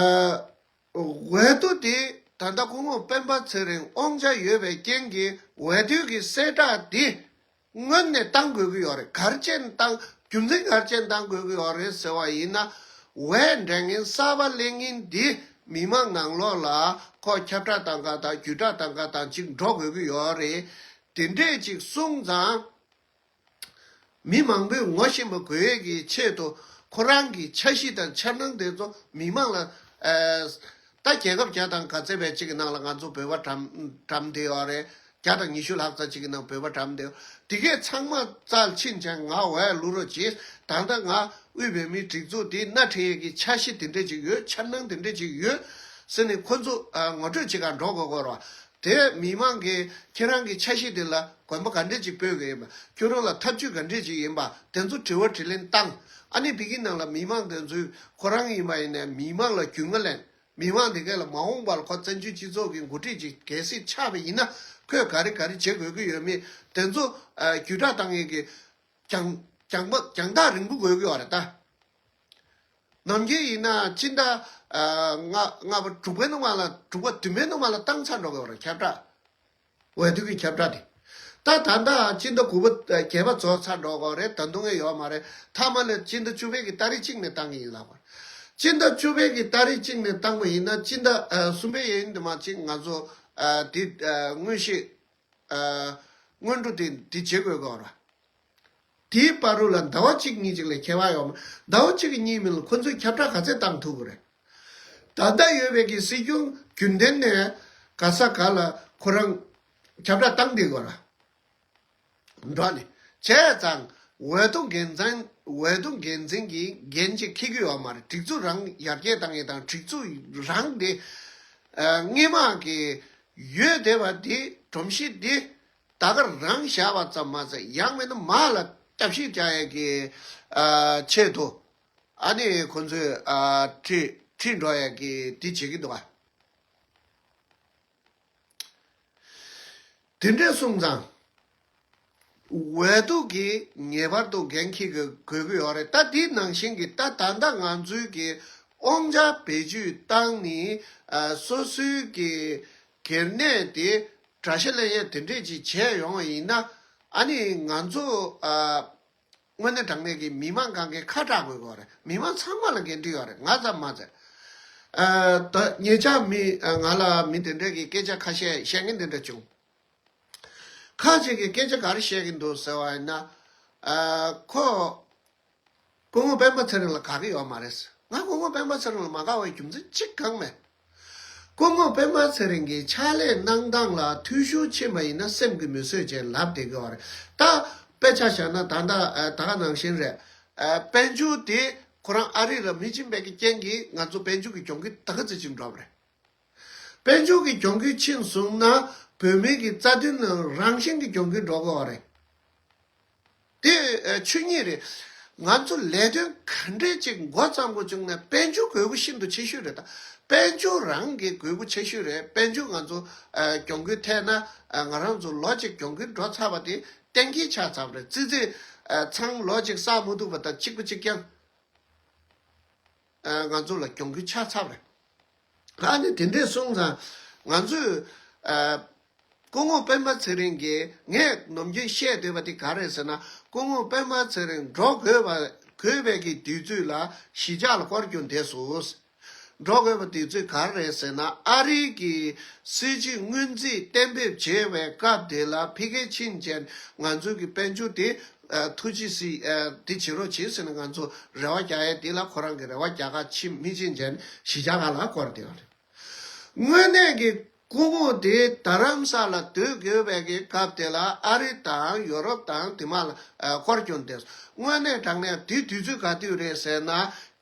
འོས་བསྡུ་དེ་ད་ལྟ་སྐུ་ངོ་སྤེན་པ་ཚེ་རིང་དབང་ཆ་ཡོད་པའི་རྐྱེན་གྱིས་འོས་བསྡུ་གི་གསལ་བསྒྲགས་འདི་སྔོན་ནས་བཏང་དགོས་ཀྱི་ཡོད་རེད། ག་རེ་བྱས་ནས་བཏང་། རྒྱུ་མཚན་ག་རེ་བྱས་ནས་བཏང་དགོས་ཀྱི་ཡོད་རེད་ཟེར་བ་ཡིན་ན། འོས་འབྲི་མཁན་གསར་པ་སླེབས་མཁན་འདི་མི་མང་ནང་ལོགས་ལ་ཁོ་ཁྱབ་བསྒྲགས་བཏང་ག་དང་བརྒྱུད་བསྒྲགས་བཏང་ག་དང་གཅིག་འགྲོ་དགོས་ཀྱི་ཡོད་རེད། དེ་འདྲས་ཅིག་གསུངས་ཙང་། མི་མང་པོས་ངོ་ཤེས་པ་དགོས་ཡས་ཀྱི་ཆེད་དུ་ཁོ་རང་གི་འཆར་གཞི་དང་འཆར་སྣང་དེ་ཚོ་མི་མང་ལ་ཨ་ད་རྒྱལ་ཁབ་བརྒྱ་དང་ག་ཚད་པའི་གཅིག་གི་ནང་ལ་ང་ཚོ་བོད་པ་གྲམ་གྲམ་བསྡད་ཡོད་རེད། བརྒྱ་དང་ཉི་ཤུ་ལྷག་ཙམ་གཅིག་གི་ནང་བོད་པ་གྲམ་བསྡད་ཡོད། དེ་གས་ཚང་མ་རྩར་ཕྱིན་བྱས་ང་འོས་བླུག་རོགས་གྱིས། ད་ལྟ་ང་དབུས་བོད་མིའི་སྒྲིག་འཛུགས་འདི་སྣེ་ཁྲིད་ཡས་ཀྱི་འཆར་གཞི་དེ་འདྲས་ཅིག་ཡོད། འཆར་སྣང་དེ་འདྲས་ཅིག་ཡོད་ཟེར་ནས་ཁོ་ཚོ་ཨ་ངོ་སྤྲོད་བྱེད་གར་འགྲོ་དགོས་ཀྱི་རེད་བ། དེ་མི་མང་གིས་ཁྱེད་རང་གི་འཆར་གཞི་དེ་ལ་གོམ་པ་ག་འདྲས་ཅིག་སྤོས་ཀྱི་ཡིན་པ། ཁྱོད་རང་ལ་ཐབས་ཇུས་ག་འདྲས་ཅིག་ཡིན་པ། དེ་ཚོ་དྲི་བ་དྲིས་ལན་བཏང་། ཨ་ནི་བི་གི་ནང་ལ་མི་མང་དེ་ཚོས་ཁོ་རང་ཡིན་པ་ཡིན་ནའི་མི་མང་ལ་རྒྱུས་མངའ་ལེན། མི་མང་དེ་གས་ལ་མ་འོངས་པར་ཁོ་བཙན་བྱོལ་སྤྱི་ཚོགས་ཀྱི་འགོ་ཁྲིད་ཅིག་གལ་སྲིད་ཆགས་པ་ཡིན་ན། ཁོས་ག་རེ་ག་རེ་བྱེད་དགོས་ཀྱི་ཡོད་མེད་དེ་ཚོ་ཨ་བརྒྱུད་བསྒྲགས་བཏང་ཡས་ཀྱི་རྒྱང་རྒྱང་པ་རྒྱང་ཐག་རིང་པོ་དགོས་ཀྱི་ཡོད་རེད་ད། ནམ་རྒྱུན་ཡིན་ན་སྤྱི་ཟླ་ཨ་ལྔ་ལྔ་པ་དྲུག་པའི་ནང་མ་ལ། དྲུག་པ་བདུན་པའི་ནང་མ་ལ་བཏང་ཚར་འགྲོ་གི་ཡོད་རེད་ཁྱབ་བསྒྲགས། འོས་བསྡུ་གི་ཁྱབ་བསྒྲགས་དེ། ད་ད་ལྟ་སྤྱི་ཟླ་དགུ་པ་བརྒྱད་པ་རྫོགས་ཚར་འགྲོ་གི་ཡོད་རེད། ད་དུང་ཡོད་མ་རེད། མཐའ་མ་ལ་སྤྱི་ཟླ་བཅུ་པའི་གི་ཏ་རིག་གཅིག་ནས་བཏང་གི་ཡིན་ལབ་པ། སྤྱི་ཟླ་བཅུ་པའི་གི་ཏ་རིག་གཅིག་ནས་བཏང་པ་ཡིན་ན། སྤྱི་ཟླ་ཨ་གསུམ་པའི་ཡིན་དུ་མ་གཅིག་ང་ཚོ་ཨ་དེ་ཨ་དངོས་གཞི་ཨ་སྔོན་འགྲོ་དེ་འདི་བྱེད་དགོས་གོ་ར། དེའི་བར་དུ་ལ་ཟླ་བ་གཅིག་གཉིས་ཅིག་ལས་ཁྱད་པར་ཡོད་མ། ཟླ་བ་གཅིག་གཉིས་མིན་ལ་ཁོ་ཚོས་ཁྱབ་བསྒྲགས་ག་ཚད་བཏང་ཐུབ་ཀྱི་རེད། ད་ལྟ་ཡོད་པའི་གི་སྲིད་སྐྱོང་རྒྱུན་ལྡན་ནས་ག་ས་ག་ལ་ཁོ་རང་ཁྱབ་བསྒྲགས་བཏང་བསྡད་ཡོད་ར། འགྲོ་ནས་བྱས་ཙང་འོས་བསྡུ་འགན་འཛིན། འོས་བསྡུ་འགན་འཛིན་གྱི་འགན་ཅིག་འཁྱེར་གྱི་ཡོད་མ་རེད། སྒྲིག་འཛུགས་རང་ཡར་རྒྱས་བཏང་ཡས་དང་། སྒྲིག་འཛུགས་རང་དེ་ཨ་སྔོན་མ་གི་ཡོད་བསྡད་པ་དེ། སྒྲོམ་གཞི་དེ་ད་ག་རང་བཞག་པ་ཙམ་མ་ཟད། ཡང་མིན་ན་མར་ལ་བརྒྱབ་བཤིག་རྒྱག་ཡས་ཀྱི་ཨ་ཆེད་དུ་ཨ་ནི་ཁོ་ཚོས་ཨ་ཁྲིད་ཁྲིད་འགྲོ་ཡས་ཀྱི་དེ་བྱེད་ཀྱི་འདུག་ག། དེ་འདྲས་སོང་ཙང་འོས་བསྡུ་གི་ངེས་པར་དུ་འགན་འཁྱེར་དགོས་ཀྱི་ཡོད་རེད། ད་དེ་ནང་བཞིན་གྱི་ད་ད་ལྟ་ང་ཚོའི་གི་དབང་ཆ་བེད་སྤྱོད་བཏང་ནས་ཨ་སོ་སོའི་གི་གལ་གནད་དེ་གྲྭ་ཤག་ལ་ཡ་དེ་འདྲས་ཅིག་བྱས་ཡོང་བ་ཡིན་ན། ཨ་ནི་ང་ཚོ་ཨ་དངོས་གནས་དྲང་གནས་ཀྱི་མི་མང་གང་གའི་ཁ་གྲག་དགོས་ཀྱི་ཡོད་རེད། མི་མང་ཚང་མ་ལ་འགན་འཁྲི་ཡོད་རེད། ང་ཙམ་མ་ཟད། ཨ་ད་ཉེ་ཆར་མི་ཨ་ང་ལ་མི་དེ་འདྲས་ཀྱི་སྐད་ཆ་ཁ་ཤས་བཤད་མཁན་དེ་འདྲ་བྱུང་། ཁ་ཅིག་གིས་སྐད་ཆ་ག་རེ་བཤད་ཀྱི་འདུག་ཟེར་བ་ཡིན་ན། ཨ་ཁོ་སྐུ་ངོ་སྤེན་པ་ཚེ་རིང་ལ་དགའ་གི་ཡོད་མ་རེད། ང་སྐུ་ངོ་སྤེན་པ་ཚེ་རིང་ལ་མ་དགའ་བའི་རྒྱུ་མཚན་གཅིག་ཀྱང་མེད། སྐུ་ངོ་སྤེན་པ་ཚེ་རིང་གི་ཕྱག་ལས་གནང་སྟངས་ལ་འཐུས་ཤོར་ཕྱིན་པ་ཡིན་ན་སེམས་ཀྱིས་མི་བཟོད་ཅེས་ལབ་བསྡད་ཀྱི་ཡོད་རེད། ད་དཔེ་ཆ་བཞག་ན་ད་ལྟ་ཨ་ད་ག་ནང་བཞིན་རེད། ཨ་དཔལ་འབྱོར་དེ་ཁོ་རང་ཨ་རི་ལ་མི་ཕྱིན་པའི་གི་རྐྱེན་གྱིས་ང་ཚོ་དཔལ་འབྱོར་གྱི་གྱོང་གུན་ད་ག་ཙམ་ཅིག་འགྲོ་བ་རེད། དཔལ་འབྱོར་གྱི་གྱོང་གུན་ཕྱིན་སོང་ན་བོད་མི་གི་རྩ་དོན་ནང་རང་བཞིན་གྱི་གྱོང་གུན་འགྲོ་དགོས་པ་རེད། དེ་ཨ་ཆོས་ཉིད་རེད། ང་ཚོ་ལས་དོན་ག་འདྲས་ཅིག་འགོ་བརྩམ་དགོས་བྱུང་ན་དཔལ་འབྱོར་དགོས་མཁོ་ཤིན་ཏུ་ཆེ་ཤོས་རེད། ད་དཔལ་འབྱོར་རང་གི་དགོས་མཁོ་ཆེ་ཤོས་རེད། དཔལ་འབྱོར་ང་ཚོ་ཨ་གྱོང་གུན་ཐེབས་ན་ཨ་ང་རང་ཚོ་ལོ་གཅིག་གྱོང་གུན་འགྲོ་ཚར་བ་དེ་གཏན་འཁེལ་ཆགས་ཚར་བ་རེད། ཙི་ཙི་ཨ་ཚང་ལོ་གཅིག་བསགས་མ་ཐུབ་པ་དང་གཅིག་པ་གཅིག་རྐྱང་། ཨ་ང་ཚོ་ལ་གྱོང་གུན་ཆགས་ཚར་བ་རེད། ཨ་ནི་དེ་འདྲས་སོང་ཙང་ང་ཚོས་ཨ་སྐུ་ངོ་སྤེན་པ་ཚེ་རིང་གིས། ངས་ནམ་རྒྱུན་བཤད་སྡོད་པ་དེ་ག་རེད་ཟེར་ན། སྐུ་ངོ་སྤེན་པ་ཚེ་རིང་འགྲོ་དགོས་པ་དགོས་པའི་གི་དུས་ཚོད་ལ་གཞིས་ཆགས་ལ་སྐོར་རྒྱུགས་བསྡད་སོང་། འགྲོ་དགོས་པ་དེ་ཚོས་ག་རེ་རེད་ཟེར་ན། ཨ་རི་གི་སྲིད་སྤྱི་སྔོན་རྩིས་གཏན་འབེབས་བྱས་པའི་སྐབས་དེ་ལ་ཕ་གིར་ཕྱིན་བྱས་ང་ཚོ་གི་དཔལ་འབྱོར་དེ་ཨ་ཐུགས་རྗེ་གཟིགས་ཨ་དེ་བྱེད་རོགས་བྱེད་ཟེར་ནས་ང་ཚོ་རེ་བ་རྒྱག་ཡས་དེ་ལ་ཁོ་རང་གི་རེ་བ་རྒྱག་ག་ཕྱིན་མི་ཕྱིན་བྱས་གཞིས་ཆགས་ཁག་ལ་བསྐོར་བསྡད་ཡོད་རེད། དངོས་གནས་ཀྱི་སྐུ་ངོ་དེ་རྡ་རམ་ས་ལ་སྡོད་དགོས་པའི་གི་སྐབས་དེ་ལ་ཨ་རི་དང་ཡོ་རོབ་དང་དེ་མ་ལ་ཨ་སྐོར་སྐྱོད་བསྡད་སོང་། དངོས་གནས་དྲང་གནས་དེ་དུས་ཚོད་ག་དུས་རེད་ཟེར་ན།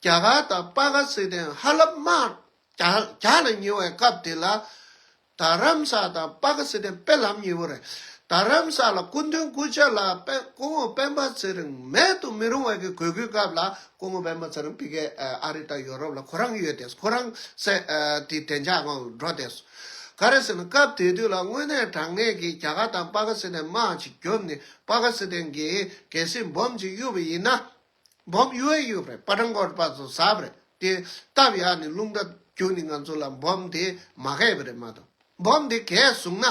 རྒྱ་གར་དང་པ་ཀི་སི་ཐན་ཧ་ལམ་དམག་རྒྱག་རྒྱག་ལ་ཉེ་བའི་སྐབས་དེ་ལ། རྡ་རམ་ས་དང་པ་ཀི་སི་ཐན་དཔེ་ལམ་ཉེ་བོ་རེད། རྡ་རམ་ས་ལ་སྐུ་མདུན་སྐུ་ཕྱྭ་ལ་དཔེ་སྐུ་ངོ་སྤེན་པ་ཚེ་རིང་མེད་དུ་མི་རུང་བའི་གི་དགོས་མཁོའི་སྐབས་ལ་སྐུ་ངོ་སྤེན་པ་ཚེ་རིང་ཕ་གིར་ཨ་རི་དང་ཡོ་རོབ་ལ་ཁོ་རང་ཡོད་དེ། ཁོ་རང་སེ་ཨ་དེ་བདེ་འཇགས་ངང་འགྲོ་བསྡད་སོང་། ག་རེ་ཟེར་ན་སྐབས་དེ་དུས་ལ་དངོས་གནས་དྲང་གནས་ཀྱི་རྒྱ་གར་དང་པ་ཀི་སི་ཐན་དམག་ཅིག་རྒྱོབ་ནས་པ་ཀི་སི་ཐན་གྱིས་གལ་སྲིད་འབོམ་ཅིག་གཡུགས་པ་ཡིན་ན། འབོམ་གཡུག་ཡས་ཡོད་པ་རེད། པ་ཊན་ཀོཊ་བར་དུ་ཟགས་པ་རེད། དེ་སྟབས་ཡག་ནས་རླུང་རྟ་རྒྱུག་ནས་ང་ཚོ་ལ་འབོམ་དེ་མ་བརྒལ་བ་རེད་མ་གཏོགས། འབོམ་དེ་བརྒལ་སོང་ན།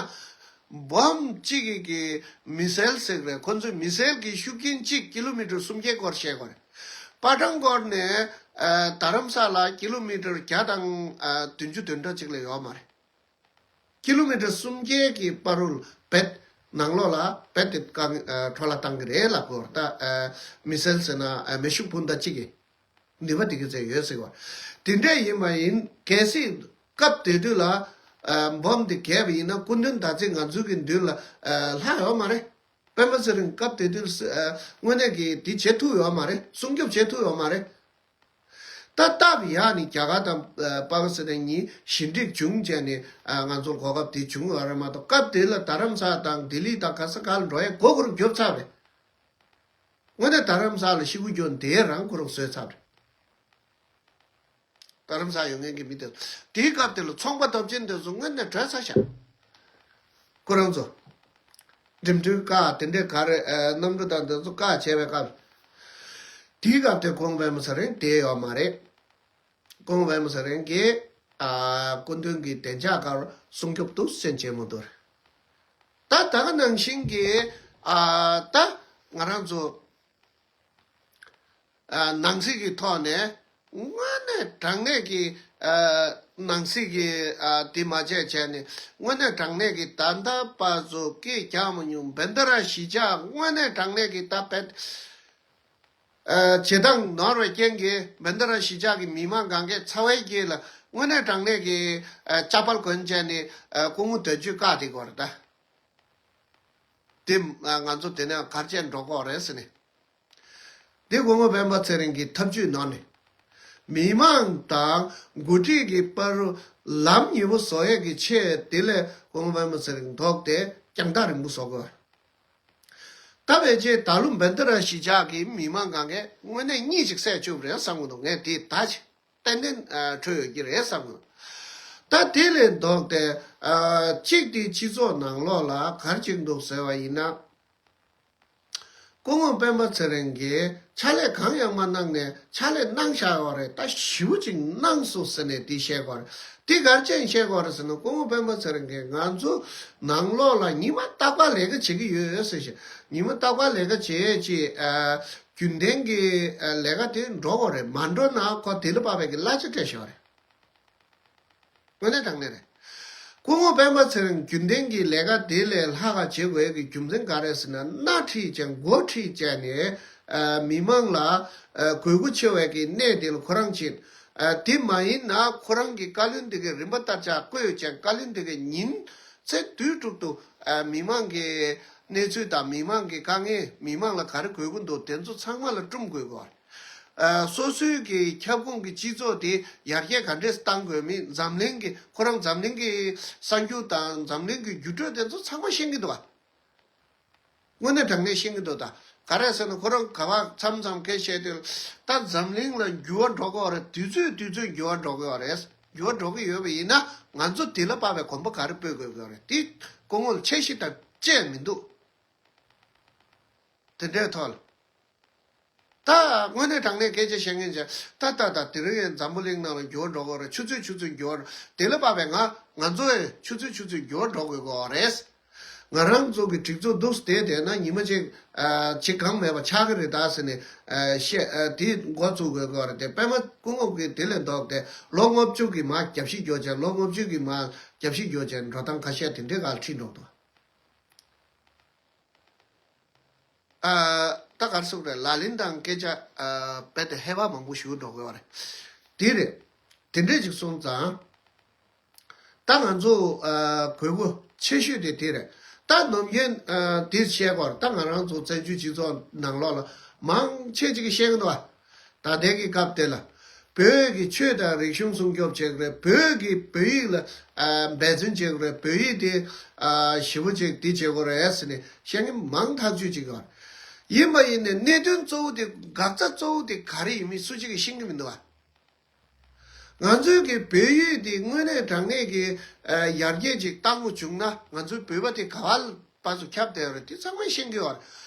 འབོམ་གཅིག་གི་གི་མི་སེལ་ཟེར་གི་རེད། ཁོ་ཚོའི་མི་སེལ་གྱི་ཤུགས་རྐྱེན་གཅིག་ཀི་ལོ་མི་ཊར་སུམ་བརྒྱའི་སྐོར་བཤད་དགོས་རེད། པ་ཊན་ཀོཊ་ནས་ཨ་རྡ་རམ་ས་ལ་ཀི་ལོ་མི་ཊར་བརྒྱ་དང་ཨ་བདུན་ཅུ་དོན་གྲངས་གཅིག་ལས་ཡོད་མ་རེད། ཀི་ལོ་མི་ཊར་སུམ་བརྒྱའི་གི་བར་རུ་བེད་ནང་ལོགས་ལ་བེད་དེ་བཀང་ཨ་འཕྲོ་བརླག་བཏང་གི་རེད་ལབ་དགོས་རེད། ད་ཨ་མི་སེལ་ཟེར་ན་ཨ་མེ་ཤུགས་འཕུར་མདའ་གཅིག་གི་ནུས་པ་དེ་གི་ཚད་ཡོད་ཟེར་བ། དེ་འདྲ་ཡིན་པ་ཡིན། གལ་སྲིད་སྐབས་དེ་དུས་ལ་ཨ་འབོམ་དེ་བརྒལ་བ་ཡིན་ན་སྐུ་མདུན་ཟླ་ཚེས་ང་ཚོའི་གི་མདུན་ལ་ཨ་ལྷག་ཡོད་མ་རེད། སྤེན་པ་ཚེ་རིང་སྐབས་དེ་དུས་ཨ་དངོས་གནས་ཀྱི་དེ་བྱེད་ཐུབ་ཡོད་མ་རེད། སྲུང་སྐྱོབ་བྱེད་ཐུབ་ཡོད་མ་རེད། ད་སྟབས་ཡག་ནས་རྒྱ་གར་དང་ཨ་པ་ཀི་སི་ཐན་གཉིས་ཞི་འགྲིག་བྱུང་བྱས་ནས་ཨ་ང་ཚོར་གོ་སྐབས་དེ་བྱུང་ཡོད་རེད་མ་གཏོགས། སྐབས་དེ་ལ་རྡ་རམ་ས་དང་ལྡི་ལི་དང་ག་ས་ག་ལ་འགྲོ་ཡས་མགོ་ཁོ་རང་རྒྱོབ་ཚར་བས། དངོས་གནས་རྡ་རམ་ས་ལ་ཤི་བོ་རྒྱུགས་དེ་རང་ཁོ་རང་བཟོས་ཚར་བས། རྡ་རམ་ས་ཡོད་མཁན་གྱི་མི་དེ་ཚོ་དེའི་སྐབས་དེ་ལ་ཚོང་པ་སྟོབས་ཆེན་དེ་ཚོ་དངོས་གནས་བྲོས་ཚར་ཤག་ཁོ་རང་ཚོ་འགྲིམ་འགྲུལ་བཀག་དེ་འདྲའི་ག་རེ་ཨ་གནམ་གྲུ་དང་དེ་ཚོ་བཀག་བྱས་པའི་སྐབས། དེའི་སྐབས་དེ་སྐུ་ངོ་སྤེན་པ་ཚེ་རིང་བསྡད་ཡོད་མ་རེད། སྐུ་ངོ་སྤེན་པ་ཚེ་རིང་གིས་ཨ་སྐུ་མདུན་གྱི་བདེ་འཇགས་སྐོར་སྲུང་སྐྱོབ་ཏུ་སེམས་བྱེད་མི་འདུག་རེད། ད་ད་ག་ནང་བཞིན་གྱི་ཨ་ད་ང་རང་ཚོ་ཨ་ནང་སྲིད་ཀྱི་ཐོག་ནས་དངོས་གནས་དྲང་གནས་ཀྱི་ཨ་ནང་སྲིད་ཀྱི་ཨ་དེ་མ་བྱས་བྱས་ནས་དངོས་གནས་དྲང་གནས་ཀྱི་ད་ལྟ་བར་དུ་སྐད་རྒྱག་མ་མྱོང་བན་ད་ར་གཞིས་ཆགས་དངོས་གནས་དྲང་གནས་ཀྱི་ད་བེད་ཨ་བྱེད་སྟངས་ནོར་བའི་རྐྱེན་གྱིས་བན་ད་ར་གཞིས་ཆགས་ཀྱི་མི་མང་གང་གས་ཚ་བའི་རྐྱེན་ལ་དངོས་གནས་དྲང་གནས་ཀྱི་ཨ་ལྕགས་པར་གོན་བྱས་ནས་ཨ་སྐུ་ངོ་སྡོད་བྱེད་བཀག་དེ་གོ་རེད་ད། དེ་ཨ་ང་ཚོ་དེ་ནས་གར་བྱས་འགྲོ་གོ་རེད་ཟེར་ནས། དེ་སྐུ་ངོ་སྤེན་པ་ཚེ་རིང་གི་ཐབས་ཇུས་ནང་ནས། མི་མང་དང་འགོ་ཁྲིད་ཀྱི་བར་རུ་ལམ་ཉེ་བོ་བཟོ་ཡས་ཀྱི་ཆེད་དེ་ལས་སྐུ་ངོ་སྤེན་པ་ཚེ་རིང་ལྡོག་སྟེ་རྒྱང་ཐག་རིང་པོ་བཟོ་དགོས། ད་ཕལ་ཆེར་ད་ལོ་བན་ད་ར་གཞིས་ཆགས་ཀྱི་མི་མང་གང་གས་དངོས་གནས་གཉིད་ཅིག་སད་བཅུག་རེད་བསམ་གི་འདུག་ངས་དེ་ད་ཅི་ཏན་ཏན་ཨ་འཕྲོད་ཡོད་ཀྱི་རེད་བསམ་གི་འདུག་ད་དེ་ལས་ལྡོག་སྟེ་ཨ་གཅིག་དེ་སྤྱི་ཚོགས་ནང་ལོགས་ལ་ག་རེ་ཅིག་འདུག་ཟེར་བ་ཡིན་ན། སྐུ་ངོ་སྤེན་པ་ཚེ་རིང་གིས་ཕྱག་ལས་གང་ཡང་མ་གནང་ནས་ཕྱག་ལས་གནང་བཞག་ཡོད་རེད། ད་ཞེ་པོ་ཅིག་གནང་སོང་ཟེར་ནས་དེ་བཤད་ཀྱི་ཡོད་རེད། དེ་ག་རེ་བྱས་ནས་བཤད་ཀྱི་ཡོད་རེད་ཟེར་ན། སྐུ་ངོ་སྤེན་པ་ཚེ་རིང་གིས་ང་ཚོ་ནང་ལོགས་ལ་ཉི་མ་རྟག་པར་ལས་ཀ་བྱེད་ཀྱི་ཡོད་ཟེར་བཞིན། ཉི་མ་རྟག་པར་ལས་ཀ་བྱེད་ཅིག་ཨ་རྒྱུན་ལྡན་གྱི་ཨ་ལས་ཀ་དེ་འགྲོ་དགོས་རེད། མ་འགྲོ་ན་ཁོ་དེ་ལ་དཔག་པའི་གི་གླ་ཆ་སྤྲད་བཞག་ཡོད་རེད། དངོས་གནས་དྲང་གནས་རེད། སྐུ་ངོ་སྤེན་པ་ཚེ་རིང་རྒྱུན་ལྡན་གྱི་ལས་ཀ་དེ་ལས་ལྷག་ག་བྱེད་དགོས་ཀྱི་རྒྱུ་མཚན་ག་རེ་ཟེར་ན། སྣེ་ཁྲིད་ཅིང་འགོ་ཁྲིད་བྱས་ནས་ཨ་མི་མང་ལ་ཨ་དགོས་མཁོ་ཆེ་བའི་གི་གནས་དེ་ལ་ཁོ་རང་ཕྱིན། ཨ་དེ་མ་ཡིན་ན་ཁོ་རང་གི་བཀའ་བློན་དེ་གའི་རིམ་པ་ལྟར་ཆ་བསྐོས་ཅིང་བཀའ་བློན་དེ་གའི་ཉིན་མཚན་དུས་དྲུག་ཏུ་ཨ་མི་མང་གི་གནས་ཚུལ་དང་མི་མང་གི་དཀའ་ངལ། མི་མང་ལ་ག་རེ་དགོས་མཁོ་འདུག་དེ་ཚོ་ཚང་མ་ལ་སྒྲུབ་དགོས་གོ། ཨ་སོ་སོའི་གི་ཁྱབ་ཁོངས་ཀྱི་སྤྱི་ཚོགས་དེ་ཡར་རྒྱས་ག་འདྲས་གཏང་དགོས་མིན། འཛམ་གླིང་གི་ཁོ་རང་འཛམ་གླིང་གི་གསར་འགྱུར་དང་འཛམ་གླིང་གི་འགྱུར་འགྲོས་དེ་ཚོ་ཚང་མ་ཤེས་ཀྱི་འདུག་ག་དངོས་གནས་དྲང་གནས་ཤེས་ཀྱི་འདུག་ད་ག་རེ་ཟེར་ན། ཁོ་རང་ག་བ་མཚམས་མཚམས་སྐད་བཤད་དུས་ད་འཛམ་གླིང་ལ་འགྱུར་བ་འགྲོ་གི་ཡོད་རེད། དུས་ཚོད་དུས་ཚོད་འགྱུར་བ་འགྲོ་གི་ཡོད་རེད། འགྱུར་བ་འགྲོ་གི་ཡོད་པ་ཡིན་ན་ང་ཚོ་དེ་ལ་དཔག་པའི་གོམ་པ་ག་རེ་སྤོས་དགོས་ཀྱི་ཡོད་རེད། དེ་སྐུ་ངོ་ལ་འཆར་གཞི་དང་བཅས་མི་འདུག་དེ་འདྲའི་ཐོག་ལ། ད་དངོས་གནས་དྲང་གནས་སྐད་ཆ་བཤད་མཁན་ཅིག་ད་ད་ད་དེ་རིང་ཡང་འཛམ་བུ་གླིང་ནང་ལ་འགྱུར་བ་འགྲོ་གི་རེད། ཆུ་ཚོད་ཆུ་ཚོད་འགྱུར་བ། དེ་ལ་དཔག་པའི་ང་ང་ཚོ་ཡང་ཆུ་ཚོད་ཆུ་ཚོད་འགྱུར་བ་འགྲོ་དགོས་ཀྱི་ཡོད་རེད། ང་རང་ཚོ་གི་སྒྲིག་འཛུགས་འདུག་བསྡད་བསྡད་ན་ཉི་མ་གཅིག་ཨ་ཅིག་གང་མེད་པ་ཆགས་ཀྱི་རེད་ད་ཟེར་ནས་ཨ་བཤད་ཨ་དེ་འགོ་བཙུགས་དགོས་ཀྱི་རེད་དེ། པད་མ་སྐུ་ངོ་གིས་དེ་ལས་ལྡོག་སྟེ་ལོ་ལྔ་བཅུ་གི་མར་རྒྱབ་བཤིག་རྒྱོ་ཅན། ལོ་ལྔ་བཅུ་གི་མར་རྒྱབ་བཤིག་རྒྱོ་ཅན་འགྲོ་སྟངས་ཁ་ཤས་དེ་འདྲའི་སྒང་ཁྲིད་འགྲོ་འདུག་ཨ་ད་ག་རེ་ཟེར་དགོས་རེད། ལག་ལེན་དང་སྐད་ཆ་ཨ་རྦད་དེ་ཧེ་བག་མང་པོ་ཞུ་འགྲོ་དགོས་པ་རེད། དེ་རེད། དེ་འདྲས་ཅིག་སོང་ཙང་། ད་ང་ཚོ་ཨ་དགོས་མཁོ་ཆེ་ཤོས་དེ་དེ་རེད། ད་ནམ་རྒྱུན་ཨ་དེ་བཤད་དགོས་རེད། ད་ང་རང་ཚོ་བཙན་བྱོལ་སྤྱི་ཚོགས་ནང་ལོགས་ལ་མང་ཆེ་ཅིག་གིས་བཤད་ཀྱི་འདུག་བ། ད་ལྟའི་གི་སྐབས་དེ་ལ་བོད་ཀྱི་ཆོས་དང་རིག་གཞུང་སྲུང་སྐྱོབ་བྱེད་དགོས་རེད། བོད་ཀྱི་བོད་ཡིག་ལ་ཨ་འབད་བརྩོན་བྱེད་དགོས་རེད། བོད་ཡིག་དེ་ཨ་ཞེ་པོ་ཅིག་དེ་བྱེད་དགོས་རེད་ཟེར་ནས་བཤད་མཁན་མང་ཐག་ཆོད་ཅིག་ཡོད་རེད། ཡིན་པ་ཡིན་ནའི་གནད་དོན་གཙོ་བོ་དེ་འགག་རྩ་གཙོ་བོ་དེ་ག་རེ་ཡིན་མིན་སུ་གཅིག་གིས་ཤེས་ཀྱི་མི་འདུག་བ། ང་ཚོའི་གི་བོད་ཡིག་འདི་དངོས་གནས་དྲང་གནས་ཀྱི་ཨ་ཡར་རྒྱས་ཅིག་བཏང་དགོས་བྱུང་ན། ང་ཚོའི་བོད་པ་དེ་ག་བ་བར་དུ་ཁྱབ་བསྡད་ཡོད་རེད། དེ་ཚང་མས་ཤེས་ཀྱི་ཡོད་རེད།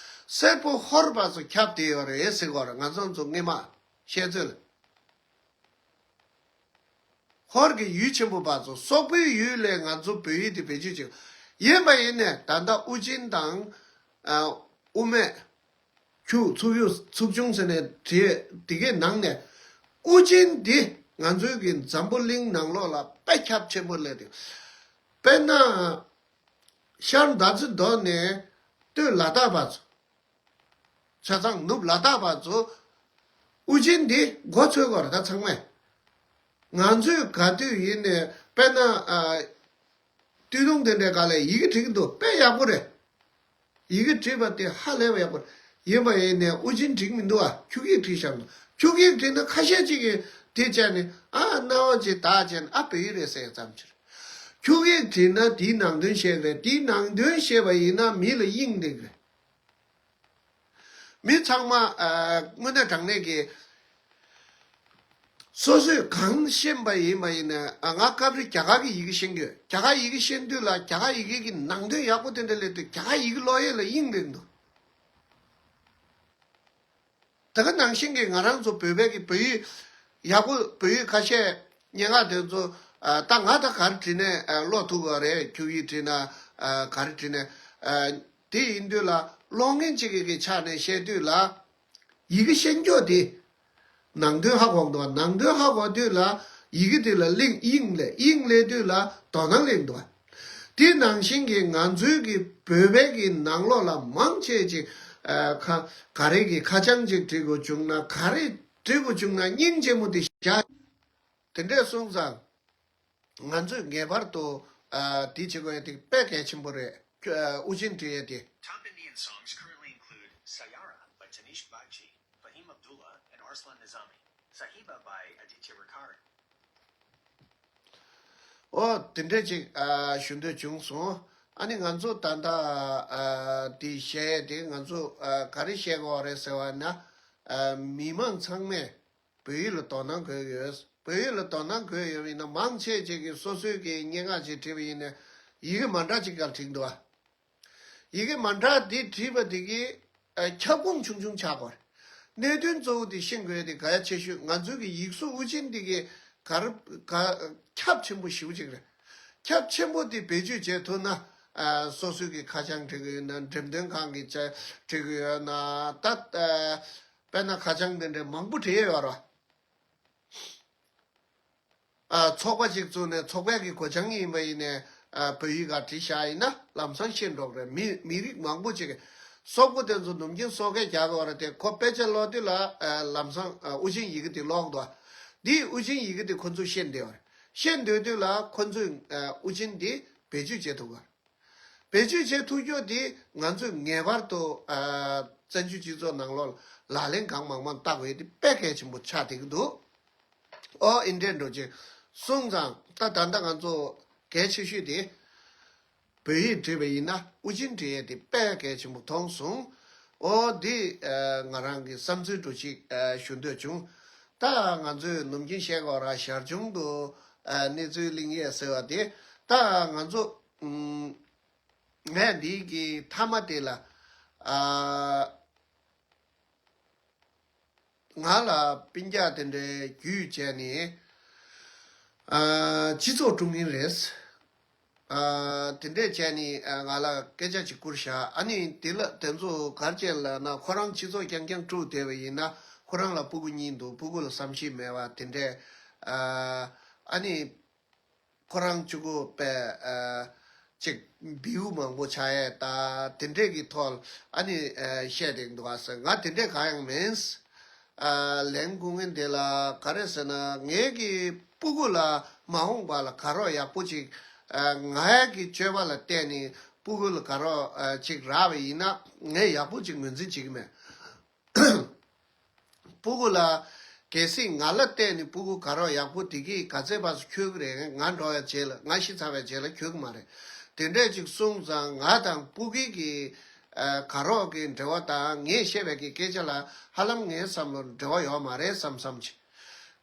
སེར་པོ་ཧོར་བར་དུ་ཁྱབ་བསྡད་ཡོད་རེད་ཟེར་གྱི་ཡོད་རེད། ང་ཚོ་ཚོ་སྔས་མ་བཤད་ཚོད་ལ། ཧོར་གྱི་ཡུལ་ཆེན་པོ་བར་དུ། སོག་པོའི་ཡུལ་ལས་ང་ཚོ་བོད་ཡིག་དེ་བེད་སྤྱོད་བྱེད། ཡིན་པ་ཡིན་ནས་ད་ལྟ་ཨུ་རྒྱན་དང་ཨ་དབུ་མེད། ཁྱུག་ཚུགས་གཡུ་ཚུགས་ཆུང་ཟེར་ནས་བྲིས། དེ་གའི་ནང་ནས་ཨུ་རྒྱན་འདི་ང་ཚོའི་གི་འཛམ་བུ་གླིང་ནང་ལོགས་ལ་དཔེ་ཁྱབ་ཆེན་པོ་སླེབས་ཏེ། དཔེར་ན་ཤར་མདའ་རྩེ་རྡོ་ནས་སྟོད་ལ་དྭགས་བར་ཚོ། ཆ་ཚང་ནུབ་ལ་དྭགས་བར་ཚོ་ཨུ་རྒྱན་འདི་མགོ་ཚོས་དགོས་རེད། ད་ཚང་མས། ང་ཚོས་ག་དུས་ཡིན་ནས་དཔེར་ན་ཨ། སྟོད་ཐུང་དེ་འདྲའི་སྒང་ལ་ཡི་གེ་བྲིས་ཀྱི་འདུག་དཔེ་ཡག་པོ་རེད། ཡི་གེ་བྲིས་པ་དེ་ཧ་ལས་པ་ཡག་པོ་རེད། ཡིན་པ་ཡིན་ནའི་ཨུ་རྒྱན་བྲིས་ཀྱི་མི་འདུག་བ། ཁྱུག་ཡིག་བྲིས་བཞག་འདུག་ཁྱུག་ཡིག་བྲིས་ན་ཁ་ཤས་ཅིག་གིས་དེ་བྱས་ནས་ཨ་རྣ་བ་ཅིག་བདག་བྱས་ནས་ཨ་བོད་ཡིག་རེད་ཟེར་ཡ་ཙམ་ཅིག་རེད། ཁྱུག་ཡིག་བྲིས་ན་དེའི་ནང་དོན་ཤེས་ཀྱི་རེད། དེའི་ནང་དོན་ཤེས་པ་ཡིན་ན་མི་ལ་དབྱིངས་སླེབས་ཀྱི་རེད། མི་ཚང་མ་ཨ་དངོས་གནས་དྲང་གནས་ཀྱི་སོ་སོས་གང་ཤེས་པ་ཡིན་པ་ཡིན་ན། ཨ་ང་སྐབས་རེ་རྒྱ་གར་གྱི་ཡི་གེ་ཤེས་ཀྱི་ཡོད། རྒྱ་གར་ཡི་གེ་ཤེས་དུས་ལ་རྒྱ་གར་ཡི་གེ་གི་ནང་དོན་ཡག་པོ་དེ་འདྲ་སླེབས་དུས་རྒྱ་གར་ཡི་གེ་ཀློག་ཡས་ལ་དབྱིངས་སླེབས་འདུག་ད་ག་ནང་བཞིན་གྱི་ང་རང་ཚོ་བོད་པའི་གི་བོད་ཡིག་ཡག་པོ་བོད་ཡིག་ཁ་ཤས་སྙན་ངག་དེ་ཚོ་ཨ་ད་ང་ད་ག་རེ་བྲིས་ནས་ཨ་ཀློག་ཐུབ་ཀྱི་རེད། ཁྱུག་ཡིག་བྲིས་ན་ཨ་ག་རེ་བྲིས་ནས་ཨ་དེ་ཡིན་དུས་ལ་ཀློག་མཁན་གཅིག་གི་གི་ཆ་ནས་བཤད་དུས་ལ། ཡི་གེ་ཤེས་མཁན་དེ་ནང་དོན་ཧ་གོ་འདུག་ནང་དོན་ཧ་གོ་དུས་ལ་ཡི་གེ་དེ་ལ་དབྱིངས་དབྱིངས་སླེབས། དབྱིངས་སླེབས་དུས་ལ་དོ་སྣང་སླེབས་འདུག་དེ་ནང་བཞིན་གྱི་ང་ཚོའི་གི་བོད་པའི་གི་ནང་ལོགས་ལ་མང་ཆེ་ཅིག་ཨ་ཁ་ག་རེ་གི་ཁ་བྱང་ཅིག་བྲི་དགོས་བྱུང་ན། ག་རེ་བྲི་དགོས་བྱུང་ན་སྙིང་རྗེ་མོ་དེ་བཞག་དེ་འདྲས་སོང་ཙང་། ང་ཚོས་ངེས་པར་དུ་ཨ་དེ་བྱེད་དགོས་ཡ་དེ་དཔེ་གལ་ཆེན་པོ་རེད། ཁྱོད་ཨ་ཨུ་རྒྱན་བྲིས་ཡ་དེ། Top Indian songs currently include Sayara by Tanish Bagchi, Fahim Abdullah, and Arslan Nizami, Sahiba by Aditya Rickard. ཨོ་དེ་འདྲས་ཅིག་ཨ་ཞུ་འདོད་བྱུང་སོང་། ཨ་ནི་ང་ཚོ་ད་ལྟ་ཨ་དེ་བཤད་ཡ་དེ་ང་ཚོ་ཨ་ག་རེ་བཤད་དགོས་རེད་ཟེར་བ་ན། ཨ་མི་མང་ཚང་མས་བོད་ཡིག་ལ་དོ་སྣང་དགོས་ཡོད། བོད་ཡིག་ལ་དོ་སྣང་དགོས་ཡོད་པ་ཡིན་ན། མང་ཆེ་ཅིག་གིས་སོ་སོའི་གི་སྙན་ངག་ཅིག་བྲིས་པ་ཡིན་ན་ཡི་གེ་མ་འདྲ་ཅིག་སྒང་བྲིས་འདུག་བ། ཡི་གེ་མ་འདྲ་འདི་བྲིས་པ་དེ་གིས་ཨ་ཁྱབ་ཁོངས་ཆུང་ཆུང་ཆགས་པ་རེད། གནད་དོན་གཙོ་བོ་དེ་ཤེས་དགོས་ཡ་དེ་གལ་ཆེ་ཤོས། ང་ཚོའི་གི་ཡིག་གཟུགས་དབུ་ཅན་འདི་གི་ག་རེ་ག་ཁྱབ་ཆེན་པོ་ཞེ་པོ་ཅིག་རེད། ཁྱབ་ཆེན་པོ་དེ་བེད་སྤྱོད་བྱེད་ཐུབ་ན། ཨ་སོ་སོའི་གི་ཁ་བྱང་བྲི་གི་ཡོད་ན། འགྲེམས་སྟོན་ཁང་གི་ཆ་བྲི་གི་ཡོད་ན། ད་ཨ་དཔེར་ན་ཁ་བྱང་དེ་འདྲའི་མང་པོ་བྲིས་ཡོད་རེད་བ། ཨ་ཚོགས་པ་ཅིག་བཙུགས་ནས་ཚོགས་པའི་གི་གོ་བྱང་ཡིན་པ་ཡིན་ནའི་ཨ་བོད་ཡིག་སྒང་བྲིས་བཞག་ཡིན་ན་ལམ་སང་ཤེས་འགྲོ་གི་རེད། མི་མི་རིགས་མང་པོ་ཅིག་གི་སོག་པོ་དེ་ཚོ་ནམ་རྒྱུན་སོག་སྐད་རྒྱག་གི་ཡོད་རེད་དེ། ཁོ་དཔེ་ཆ་ཀློག་དུས་ལ་ཨ་ལམ་སང་ཨ་དབུ་ཅན་ཡི་གེ་དེ་ཀློག་འདུག་བ། འདིའི་དབུ་ཅན་ཡི་གེ་དེ་ཁོ་ཚོས་ཤེས་བསྡད་ཡོད་རེད། ཤེས་འདོད་དུས་ལ་ཁོ་ཚོས་ཨ་དབུ་ཅན་འདི་བེད་སྤྱོད་བྱེད་ཐུབ་ཀྱི་ཡོད་རེད། བེད་སྤྱོད་བྱེད་ཐུབ་རྒྱུ་དེ་ང་ཚོས་ངེས་པར་དུ་ཨ་བཙན་བྱོལ་སྤྱི་ཚོགས་ནང་ལོགས་ལག་ལེན་གང་མང་མང་བསྟར་དགོས་ཡ་དེ་དཔེ་གལ་ཆེན་པོ་ཆགས་བསྡད་ཀྱི་འདུག་ཨོ་ཨིན་འདྲས་འགྲོ་ཅིག་སོང་ཙང་ད་ད་ལྟ་ང་ཚོ་གལ་ཆེ་ཤོས་དེ་བོད་ཡིག་བྲིས་པ་ཡིན་ན་དབུ་ཅན་བྲིས་ཡ་དེ་དཔེ་གལ་ཆེན་པོ་མཐོང་སོང་། ཨོ་འདི་ཨ་ང་རང་གི་བསམ་ཚུལ་འགྲོ་ཅིག་ཨ་ཞུ་འདོད་བྱུང་། ད་ང་ཚོས་ནམ་རྒྱུན་བཤད་དགོས་ར་ཞར་བྱུང་དུ་ཨ་གནས་ཚུལ་གླེང་ཡས་ཟེར་བ་དེ། ད་ང་ཚོ་ཨུམ། ངས་འདི་གི་མཐའ་མ་དེ་ལ་ཨ་ང་ལ་སྤུན་ཀྱག་དེ་འདྲའི་རྒྱུས་བྱས་ནས་ཨ་སྤྱི་ཚོགས་དཀྲུག་མཁན་རེད། ཨ། དེ་འདྲས་བྱས་ནས་ཨ། ང་ལ་སྐད་ཆ་ཅིག་བསྐུར་བཞག་ཨ་ནི་དེ་ལ་དེ་ཚོ་གར་བྱས་ལབ་ན་ཁོ་རང་སྤྱི་ཚོགས་རྐྱང་རྐྱང་དཀྲུགས་བསྡད་པ་ཡིན་ན། ཁོ་རང་ལ་སྤུ་གུ་གཉིས་འདུག་སྤུ་གུ་ལ་བསམ་ཤེས་མེད་པ་དེ་འདྲས། ཨ། ཨ་ནི་ཁོ་རང་གཅིག་པུ་པས་ཨ། ཅིག་བེའུ་མང་པོ་ཆགས་ཡས་ད་དེ་འདྲས་ཀྱི་ཐོག་ཨ་ནི་ཨ། བཤད་བསྡད་འདུག་ཨ་ཟེར། ང་དེ་འདྲས་གང་ཡང་མིན། ཨ། ལན་བསྐུར་མཁན་དེ་ལ་ག་རེ་ཟེར་ན། ངེད་ཀྱི་སྤུ་གུ་ལ་མ་འོངས་པ་ལ་དགའ་རོགས་ཡག་པོ་ཅིག་ཨ། ང་ཡག་གི་སྤྱོད་པ་ལ་བལྟས་ནས་སྤུ་གུ་ལ་དགའ་རོགས་ཨ། ཅིག་རག་པ་ཡིན་ན་ངས་ཡག་པོ་ཅིག་ངོས་འཛིན་བྱེད་ཀྱི་མེད། སྤུ་གུ་ལ་གལ་སྲིད་ང་ལ་བལྟས་ནས་སྤུ་གུ་དགའ་རོགས་ཡག་པོ་དེ་གིས་ག་ཚད་བར་དུ་འཁྱོལ་གི་རེད། ང་འགྲོ་བའི་རྗེས་ལ་ང་ཤི་ཚར་བའི་རྗེས་ལ་འཁྱོལ་གི་མ་རེད། དེ་འདྲས་ཅིག་གསུངས་ཙང་ང་དང་སྤུ་གུ་གི་ཨ། དགའ་རོགས་ཀྱི་འབྲེལ་བ་དང་ངས་བཤད་པའི་གི་སྐད་ཆ་ལ་ཧ་ལམ་ངའི་བསམ་བློར་འབྲེལ་བ་ཡོད་མ་རེད་བསམ་བསམ་ཅིག་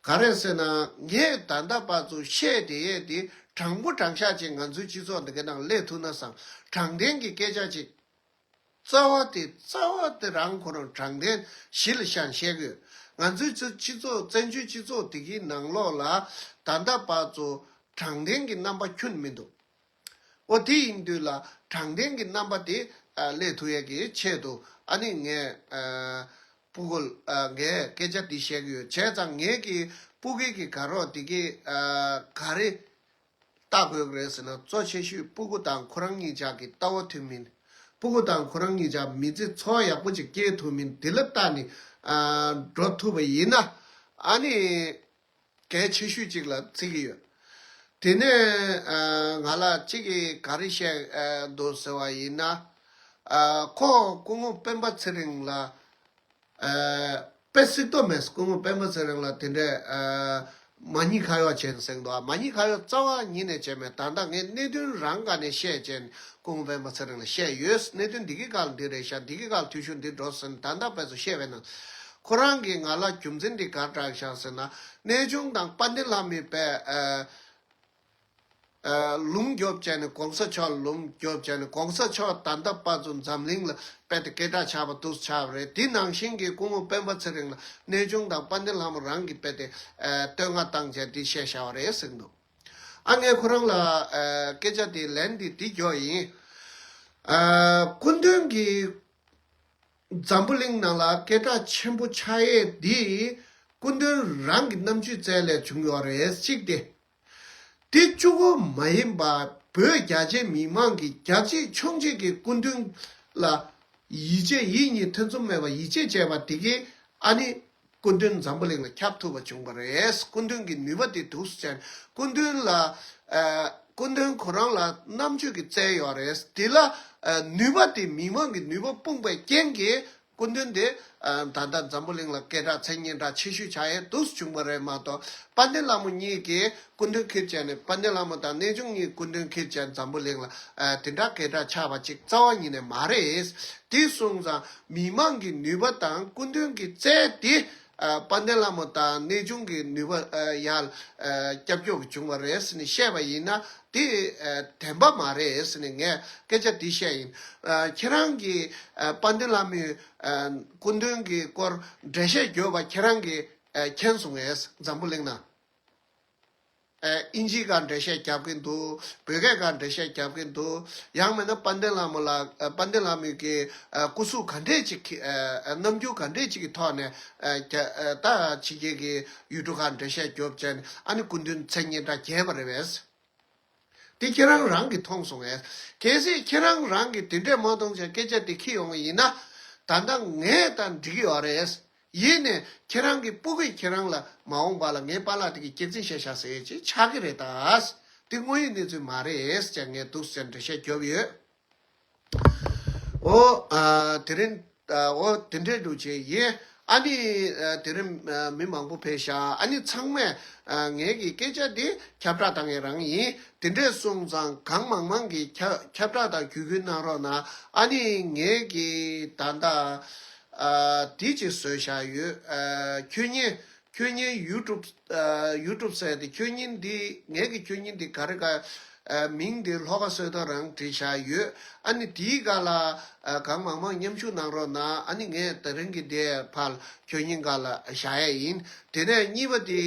ག་རེ་ཟེར་ན། ངས་ད་ལྟ་བར་དུ་བཤད་བསྡད་ཡས་དེ་དྲང་པོ་དྲང་བཞག་ཅིག་ང་ཚོའི་སྤྱི་ཚོགས་འདི་ག་ནང་སླེབས་ཐུབ་ན་བསམ། དྲང་བདེན་གྱི་སྐད་ཆ་ཅིག་རྩ་བ་དེ་རྩ་བ་དེ་རང་ཁོ་རང་དྲང་བདེན་གཞི་ལ་བཞག་བཤད་དགོས། ང་ཚོའི་སྤྱི་སྤྱི་ཚོགས་བཙན་བྱོལ་སྤྱི་ཚོགས་དེ་གའི་ནང་ལོགས་ལ་ད་ལྟ་བར་དུ་དྲང་བདེན་གྱི་རྣམ་པ་ཁྱོན་མི་འདུག་འོ་དེ་ཡིན་དུས་ལ་དྲང་བདེན་གྱི་རྣམ་པ་དེ་ཨ། སླེབས་ཐུབ་ཡས་ཀྱི་ཆེད་དུ་ཨ་ནི་ངས་ཨ། སྤུ་གུ་ལ་ཨ། ངས་སྐད་ཆ་འདི་བཤད་ཀྱི་ཡོད། བྱས་ཙང་ངེད་ཀྱི་སྤུ་གུ་གི་དགའ་རོགས་དེ་གའི་ཨ། ག་རེ་ལྟ་དགོས་ཀྱི་རེད་ཟེར་ན། གཙོ་ཆེ་ཤོས་སྤུ་གུ་དང་ཁོ་རང་གཉིས་ཆ་གི་ལྟ་བ་མཐུན་མིན། སྤུ་གུ་དང་ཁོ་རང་གཉིས་ཆ་མི་ཚེ་འཚོ་བ་ཡག་པོ་ཅིག་སྐྱེལ་ཐུབ་མིན་དེ་ལ་ལྟ་ནས་ཨ། འགྲོ་ཐུབ་པ་ཡིན་ན་ཨ་ནི། གལ་ཆེ་ཤོས་ཅིག་ལ་བརྩི་གི་ཡོད། དེ་ནས་ཨ། ང་ལ་གཅིག་གིས་ག་རེ་བཤད་ཨ། འདུག་ཟེར་བ་ཡིན་ན། ཨ། ཁོ་སྐུ་ངོ་སྤེན་པ་ཚེ་རིང་ལ་ཨ། དཔེ་སྲིད་དོ་མེད། སྐུ་ངོ་སྤེན་པ་ཚེ་རིང་ལ་དེ་འདྲས་ཨ། མ་ཉེས་ཁ་གཡོག་བྱས་ཟེར་འདུག་མ་ཉེས་ཁ་གཡོག་རྩ་བ་ཉིད་ནས་བྱས་མེད། ད་ལྟ་ངས་གནད་དོན་རང་སྒང་ནས་བཤད་བྱས་ནས་སྐུ་ངོ་སྤེན་པ་ཚེ་རིང་ལ་བཤད་ཡོད། གནད་དོན་འདི་གི་སྒང་ལ་འདི་རེད་ཤག་འདི་གི་སྒང་ལ་འཐུས་ཤོར་འདི་འགྲོ་ཟེར་ནས་ད་ལྟ་བར་དུ་བཤད་པའི་ནང་། ཁོ་རང་གིས་ང་ལ་རྒྱུ་མཚན་འདི་ག་རེ་བསྒྲགས་ཤག་ཟེར་ན། གནས་ཆུང་དང་དཔལ་ལྡན་ལྷ་མོས་པས་ཨ། ཨ། ལུང་རྒྱོབ་བྱས་ནས་གོང་ས་མཆོག་ལ་ལུང་རྒྱོབ་བྱས་ནས་གོང་ས་མཆོག་ད་ལྟ་བར་དུ་འཛམ་གླིང་ལ་དཔེ་དེ་སྐད་གྲགས་ཆགས་པ་འདུག་ཆགས་པ་རེད། དེ་ནང་བཞིན་གྱི་སྐུ་ངོ་སྤེན་པ་ཚེ་རིང་ལ་གནས་ཆུང་དང་དཔལ་ལྡན་ལྷ་མོ་རང་གིས་དཔེ་དེ་ཨ། བསྟོད་བསྔགས་བཏང་བྱས་འདི་བཤད་བཞག་པ་རེད་ཟེར་གྱི་འདུག་ཨ། ངས་ཁོ་རང་ལ་ཨ། སྐད་ཆ་དེ་ལན་དེ་འདི་རྒྱོབ་ཡིན། ཨ། སྐུ་མདུན་གྱིས་འཛམ་བུ་གླིང་ནང་ལ་སྐད་གྲགས་ཆེན་པོ་ཆགས་ཡས་འདི་སྐུ་མདུན་རང་གི་རྣམ་དཔྱོད་རྩལ་ལས་བྱུང་ཡོད་རེད། གཅིག་སྟེ། དེ་གཅིག་པོ་མ་ཡིན་པར་བོད་རྒྱ་ཆེ་མི་མང་གིས་རྒྱ་ཆེ་ཆུང་ཆེ་གི་སྐུ་མདུན་ལ་ཡིད་ཆེས་ཡིད་གཉིས་ཐེ་ཚོམ་མེད་པར་ཡིད་ཆེས་བྱས་པ་དེ་གིས་ཨ་ནི་སྐུ་མདུན་འཛམ་བུ་གླིང་ལ་ཁྱབ་ཐུབ་པ་བྱུང་བ་རེད། སྐུ་མདུན་གྱི་ནུས་པ་དེ་འདུག་སེ་བྱས་ནས་སྐུ་མདུན་ལ་ཨ། སྐུ་མདུན་ཁོ་རང་ལ་རྣམ་དཔྱོད་ཀྱི་རྩལ་ཡོད་རེད། དེ་ལ་ཨ། ནུས་པ་དེ་མི་མང་གི་ནུས་པ་སྤུངས་པའི་རྐྱེན་གྱིས་སྐུ་མདུན་དེ་ཨ། ད་ལྟ་འཛམ་བུ་གླིང་ལ་སྐད་གྲགས་མཚན་སྙན་གྲགས་ཆེ་ཤོས་ཆགས་ཡས་འདུག་སེ་བྱུང་བ་རེད་མ་གཏོགས། དཔལ་ལྡན་ལྷ་མོ་གཉིས་ཀྱིས་སྐུ་མདུན་ཁྱེར་བྱས་ནས། དཔལ་ལྡན་ལྷ་མོ་དང་གནས་ཆུང་གཉིས་སྐུ་མདུན་ཁྱེར་བྱས་ནས་འཛམ་བུ་གླིང་ལ་ཨ། དེ་འདྲ་སྐད་གྲགས་ཆགས་པ་ཅིག་རྩ་བ་ཉིད་ནས་མ་རེད། དེ་སོང་ཙང་མི་མང་གི་ནུས་པ་དང་སྐུ་མདུན་གྱི་རྩལ་དེ་ཨ། དཔལ་ལྡན་ལྷ་མོ་དང་གནས་ཆུང་གི་ནུས་པ་ཨ། ཡར་ཨ། རྒྱབ་སྐྱོར་གྱི་བྱུང་བ་རེད་ཟེར་ནས་བཤད་པ་ཡིན་ན་དེ་ཨ། བདེན་པ་མ་རེད་ཟེར་ནས་ངས་སྐད་ཆ་འདི་བཤད་ཡིན། ཨ། ཁྱེད་རང་གིས་ཨ། དཔལ་ལྡན་ལྷ་མོའི་ཨ། སྐུ་མདུན་གྱི་སྐོར་འགྲེལ་བཤད་བརྒྱབ་པ་ཁྱེད་རང་གིས་ཨ། མཁྱེན་སོང་ངས། འཛམ་བུ་གླིང་ན་ཨ། ཨིན་ཇིའི་སྒང་འགྲེལ་བཤད་རྒྱབ་ཀྱིན་འདུག་བོད་སྐད་སྒང་འགྲེལ་བཤད་རྒྱབ་ཀྱིན་འདུག་ཡང་མིན་ན་དཔལ་ལྡན་ལྷ་མོ་ལ་ཨ། དཔལ་ལྡན་ལྷ་མོའི་གི་ཨ། སྐུ་གཟུགས་ག་འདྲས་ཅིག་གི་ཨ། རྣམ་འགྱུར་ག་འདྲས་ཅིག་གི་ཐོག་ནས་ཨ། རྒྱ་ཨ། ད་ཕྱི་རྒྱལ་གྱི་ཡུལ་གྲུ་ཁག་འགྲེལ་བཤད་རྒྱོབ་བྱས་ནས་ཨ་ནི་སྐུ་མདུན་མཚན་སྙན་གྲགས་རྒྱས་པ་རེད་པས། དེ་ཁྱེད་རང་རང་གིས་མཐོང་སོང་ངས། གལ་སྲིད་ཁྱེད་རང་རང་གིས་དེ་འདྲས་མ་མཐོང་བྱས་སྐད་ཆ་དེ་འཁྱེར་ཡོང་བ་ཡིན་ན། ད་ལྟ་ངས་ད་འགྲིག་གི་ཡོད་རེད། ཡིན་ནས་ཁྱེད་རང་གི་སྤུ་གུས་ཁྱེད་རང་ལ་མ་འོངས་པ་ལ་ངའི་པཱ་ལགས་དེ་གི་སྐྱག་རྫུན་བཤད་ཤག་ཟེར་ཡས་ཅིག་ཆགས་ཀྱི་རེད་ད། དེ་དངོས་ཡོད་གནས་ཚུལ་མ་རེད་ཟེར་ངས་འདུག་ཟེར་འགྲེལ་བཤད་རྒྱོབ་ཡོད། ཨོ། ཨ། དེ་རིང་། ཨ། ཨོ། དེ་འདྲས་འདུག་བྱས་ཡིན། ཨ་ནི། ཨ། དེ་རིང་ཨ། མི་མང་པོ་ཕེབས་ཤག་ཨ་ནི་ཚང་མས་ཨ། ངེད་ཀྱི་སྐད་ཆ་འདི་ཁྱབ་བསྒྲགས་བཏང་ཡས་རང་ཡིན། དེ་འདྲས་སོང་ཙང་གང་མང་མང་གིས་ཁྱབ་ཁྱབ་བསྒྲགས་དང་བརྒྱུད་སྐུལ་གནང་རོགས་གནང་། ཨ་ནི་ངེད་ཀྱིས་ད་ལྟ་ཨ། འདི་ཅིག་བཟོས་བཞག་ཡོད། ཨ། ཁྱོད་ཉིད་ཁྱོད་ཉིད་ཡུ་ཊུབ་ཨ། ཡུ་ཊུབ་ཟེར་དེ་ཁྱོད་ཉིད་འདི་ངེད་ཀྱི་ཁྱོད་ཉིད་འདི་ག་རེ་ག་ཨ་མིང་དེ་ལྷོ་ཁ་བསོད་དར་རང་བྲིས་བཞག་ཡོད། ཨ་ནི་དེའི་སྒང་ལ་ཨ་གང་མང་མང་མཉམ་ཞུགས་གནང་རོགས་གནང་། ཨ་ནི་ངས་དེ་རིང་གི་དེ་ཕར་ཁྱོད་གཉིས་སྒང་ལ་བཞག་ཡས་ཡིན། དེ་ནས་གཉིས་པ་དེ་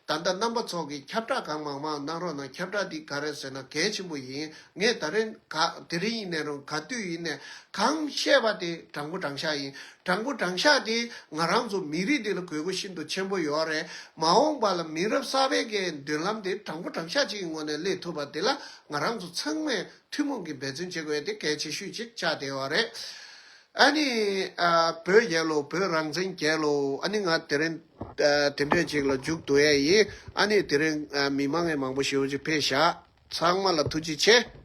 ད་ལྟ་རྣམ་པ་ཚོ་གི་ཁྱབ་བསྒྲགས་གང་མང་མང་གནང་རོགས་གནང་། ཁྱབ་བསྒྲགས་འདི་ག་རེ་ཟེར་ན་གལ་ཆེན་པོ་ཡིན། ངས་ད་རིང་ག་དེ་རིང་ཡིན་ནའི་རུང་ག་དུས་ཡིན་ནའི་གང་བཤད་པ་དེ་དྲང་པོ་དྲང་བཞག་ཡིན། དྲང་པོ་དྲང་བཞག་དེ་ང་རང་ཚོ་མི་རིགས་འདི་ལ་དགོས་མཁོ་ཤིན་ཏུ་ཆེན་པོ་ཡོད་རེད། མ་འོངས་པ་ལ་མི་རབས་གསར་པའི་གི་མདུན་ལམ་དེ་དྲང་པོ་དྲང་བཞག་ཅིག་གི་ངོས་ནས་སླེབས་ཐུབ་པ་དེ་ལ་ང་རང་ཚོ་ཚང་མས་ཐུན་མོང་གི་འབད་བརྩོན་བྱེད་དགོས་ཡ་དེ་གལ་ཆེ་ཤོས་ཅིག་ཆགས་བསྡད་ཡོད་རེད། ཨ་ནི་ཨ་བོད་རྒྱལ་ལོ། བོད་རང་བཙན་རྒྱལ་ལོ། ཨ་ནི་ང་དེ་རིང་ཨ་དེ་འདྲས་ཅིག་ལ་མཇུག་བསྡུ་ཡ་ཡིན། ཨ་ནི་དེ་རིང་ཨ་མི་མང་ངས་མང་པོ་ཞེ་པོ་ཅིག་ཕེབས་བཞག་ཚང་མ་ལ་ཐུགས་རྗེ་ཆེ།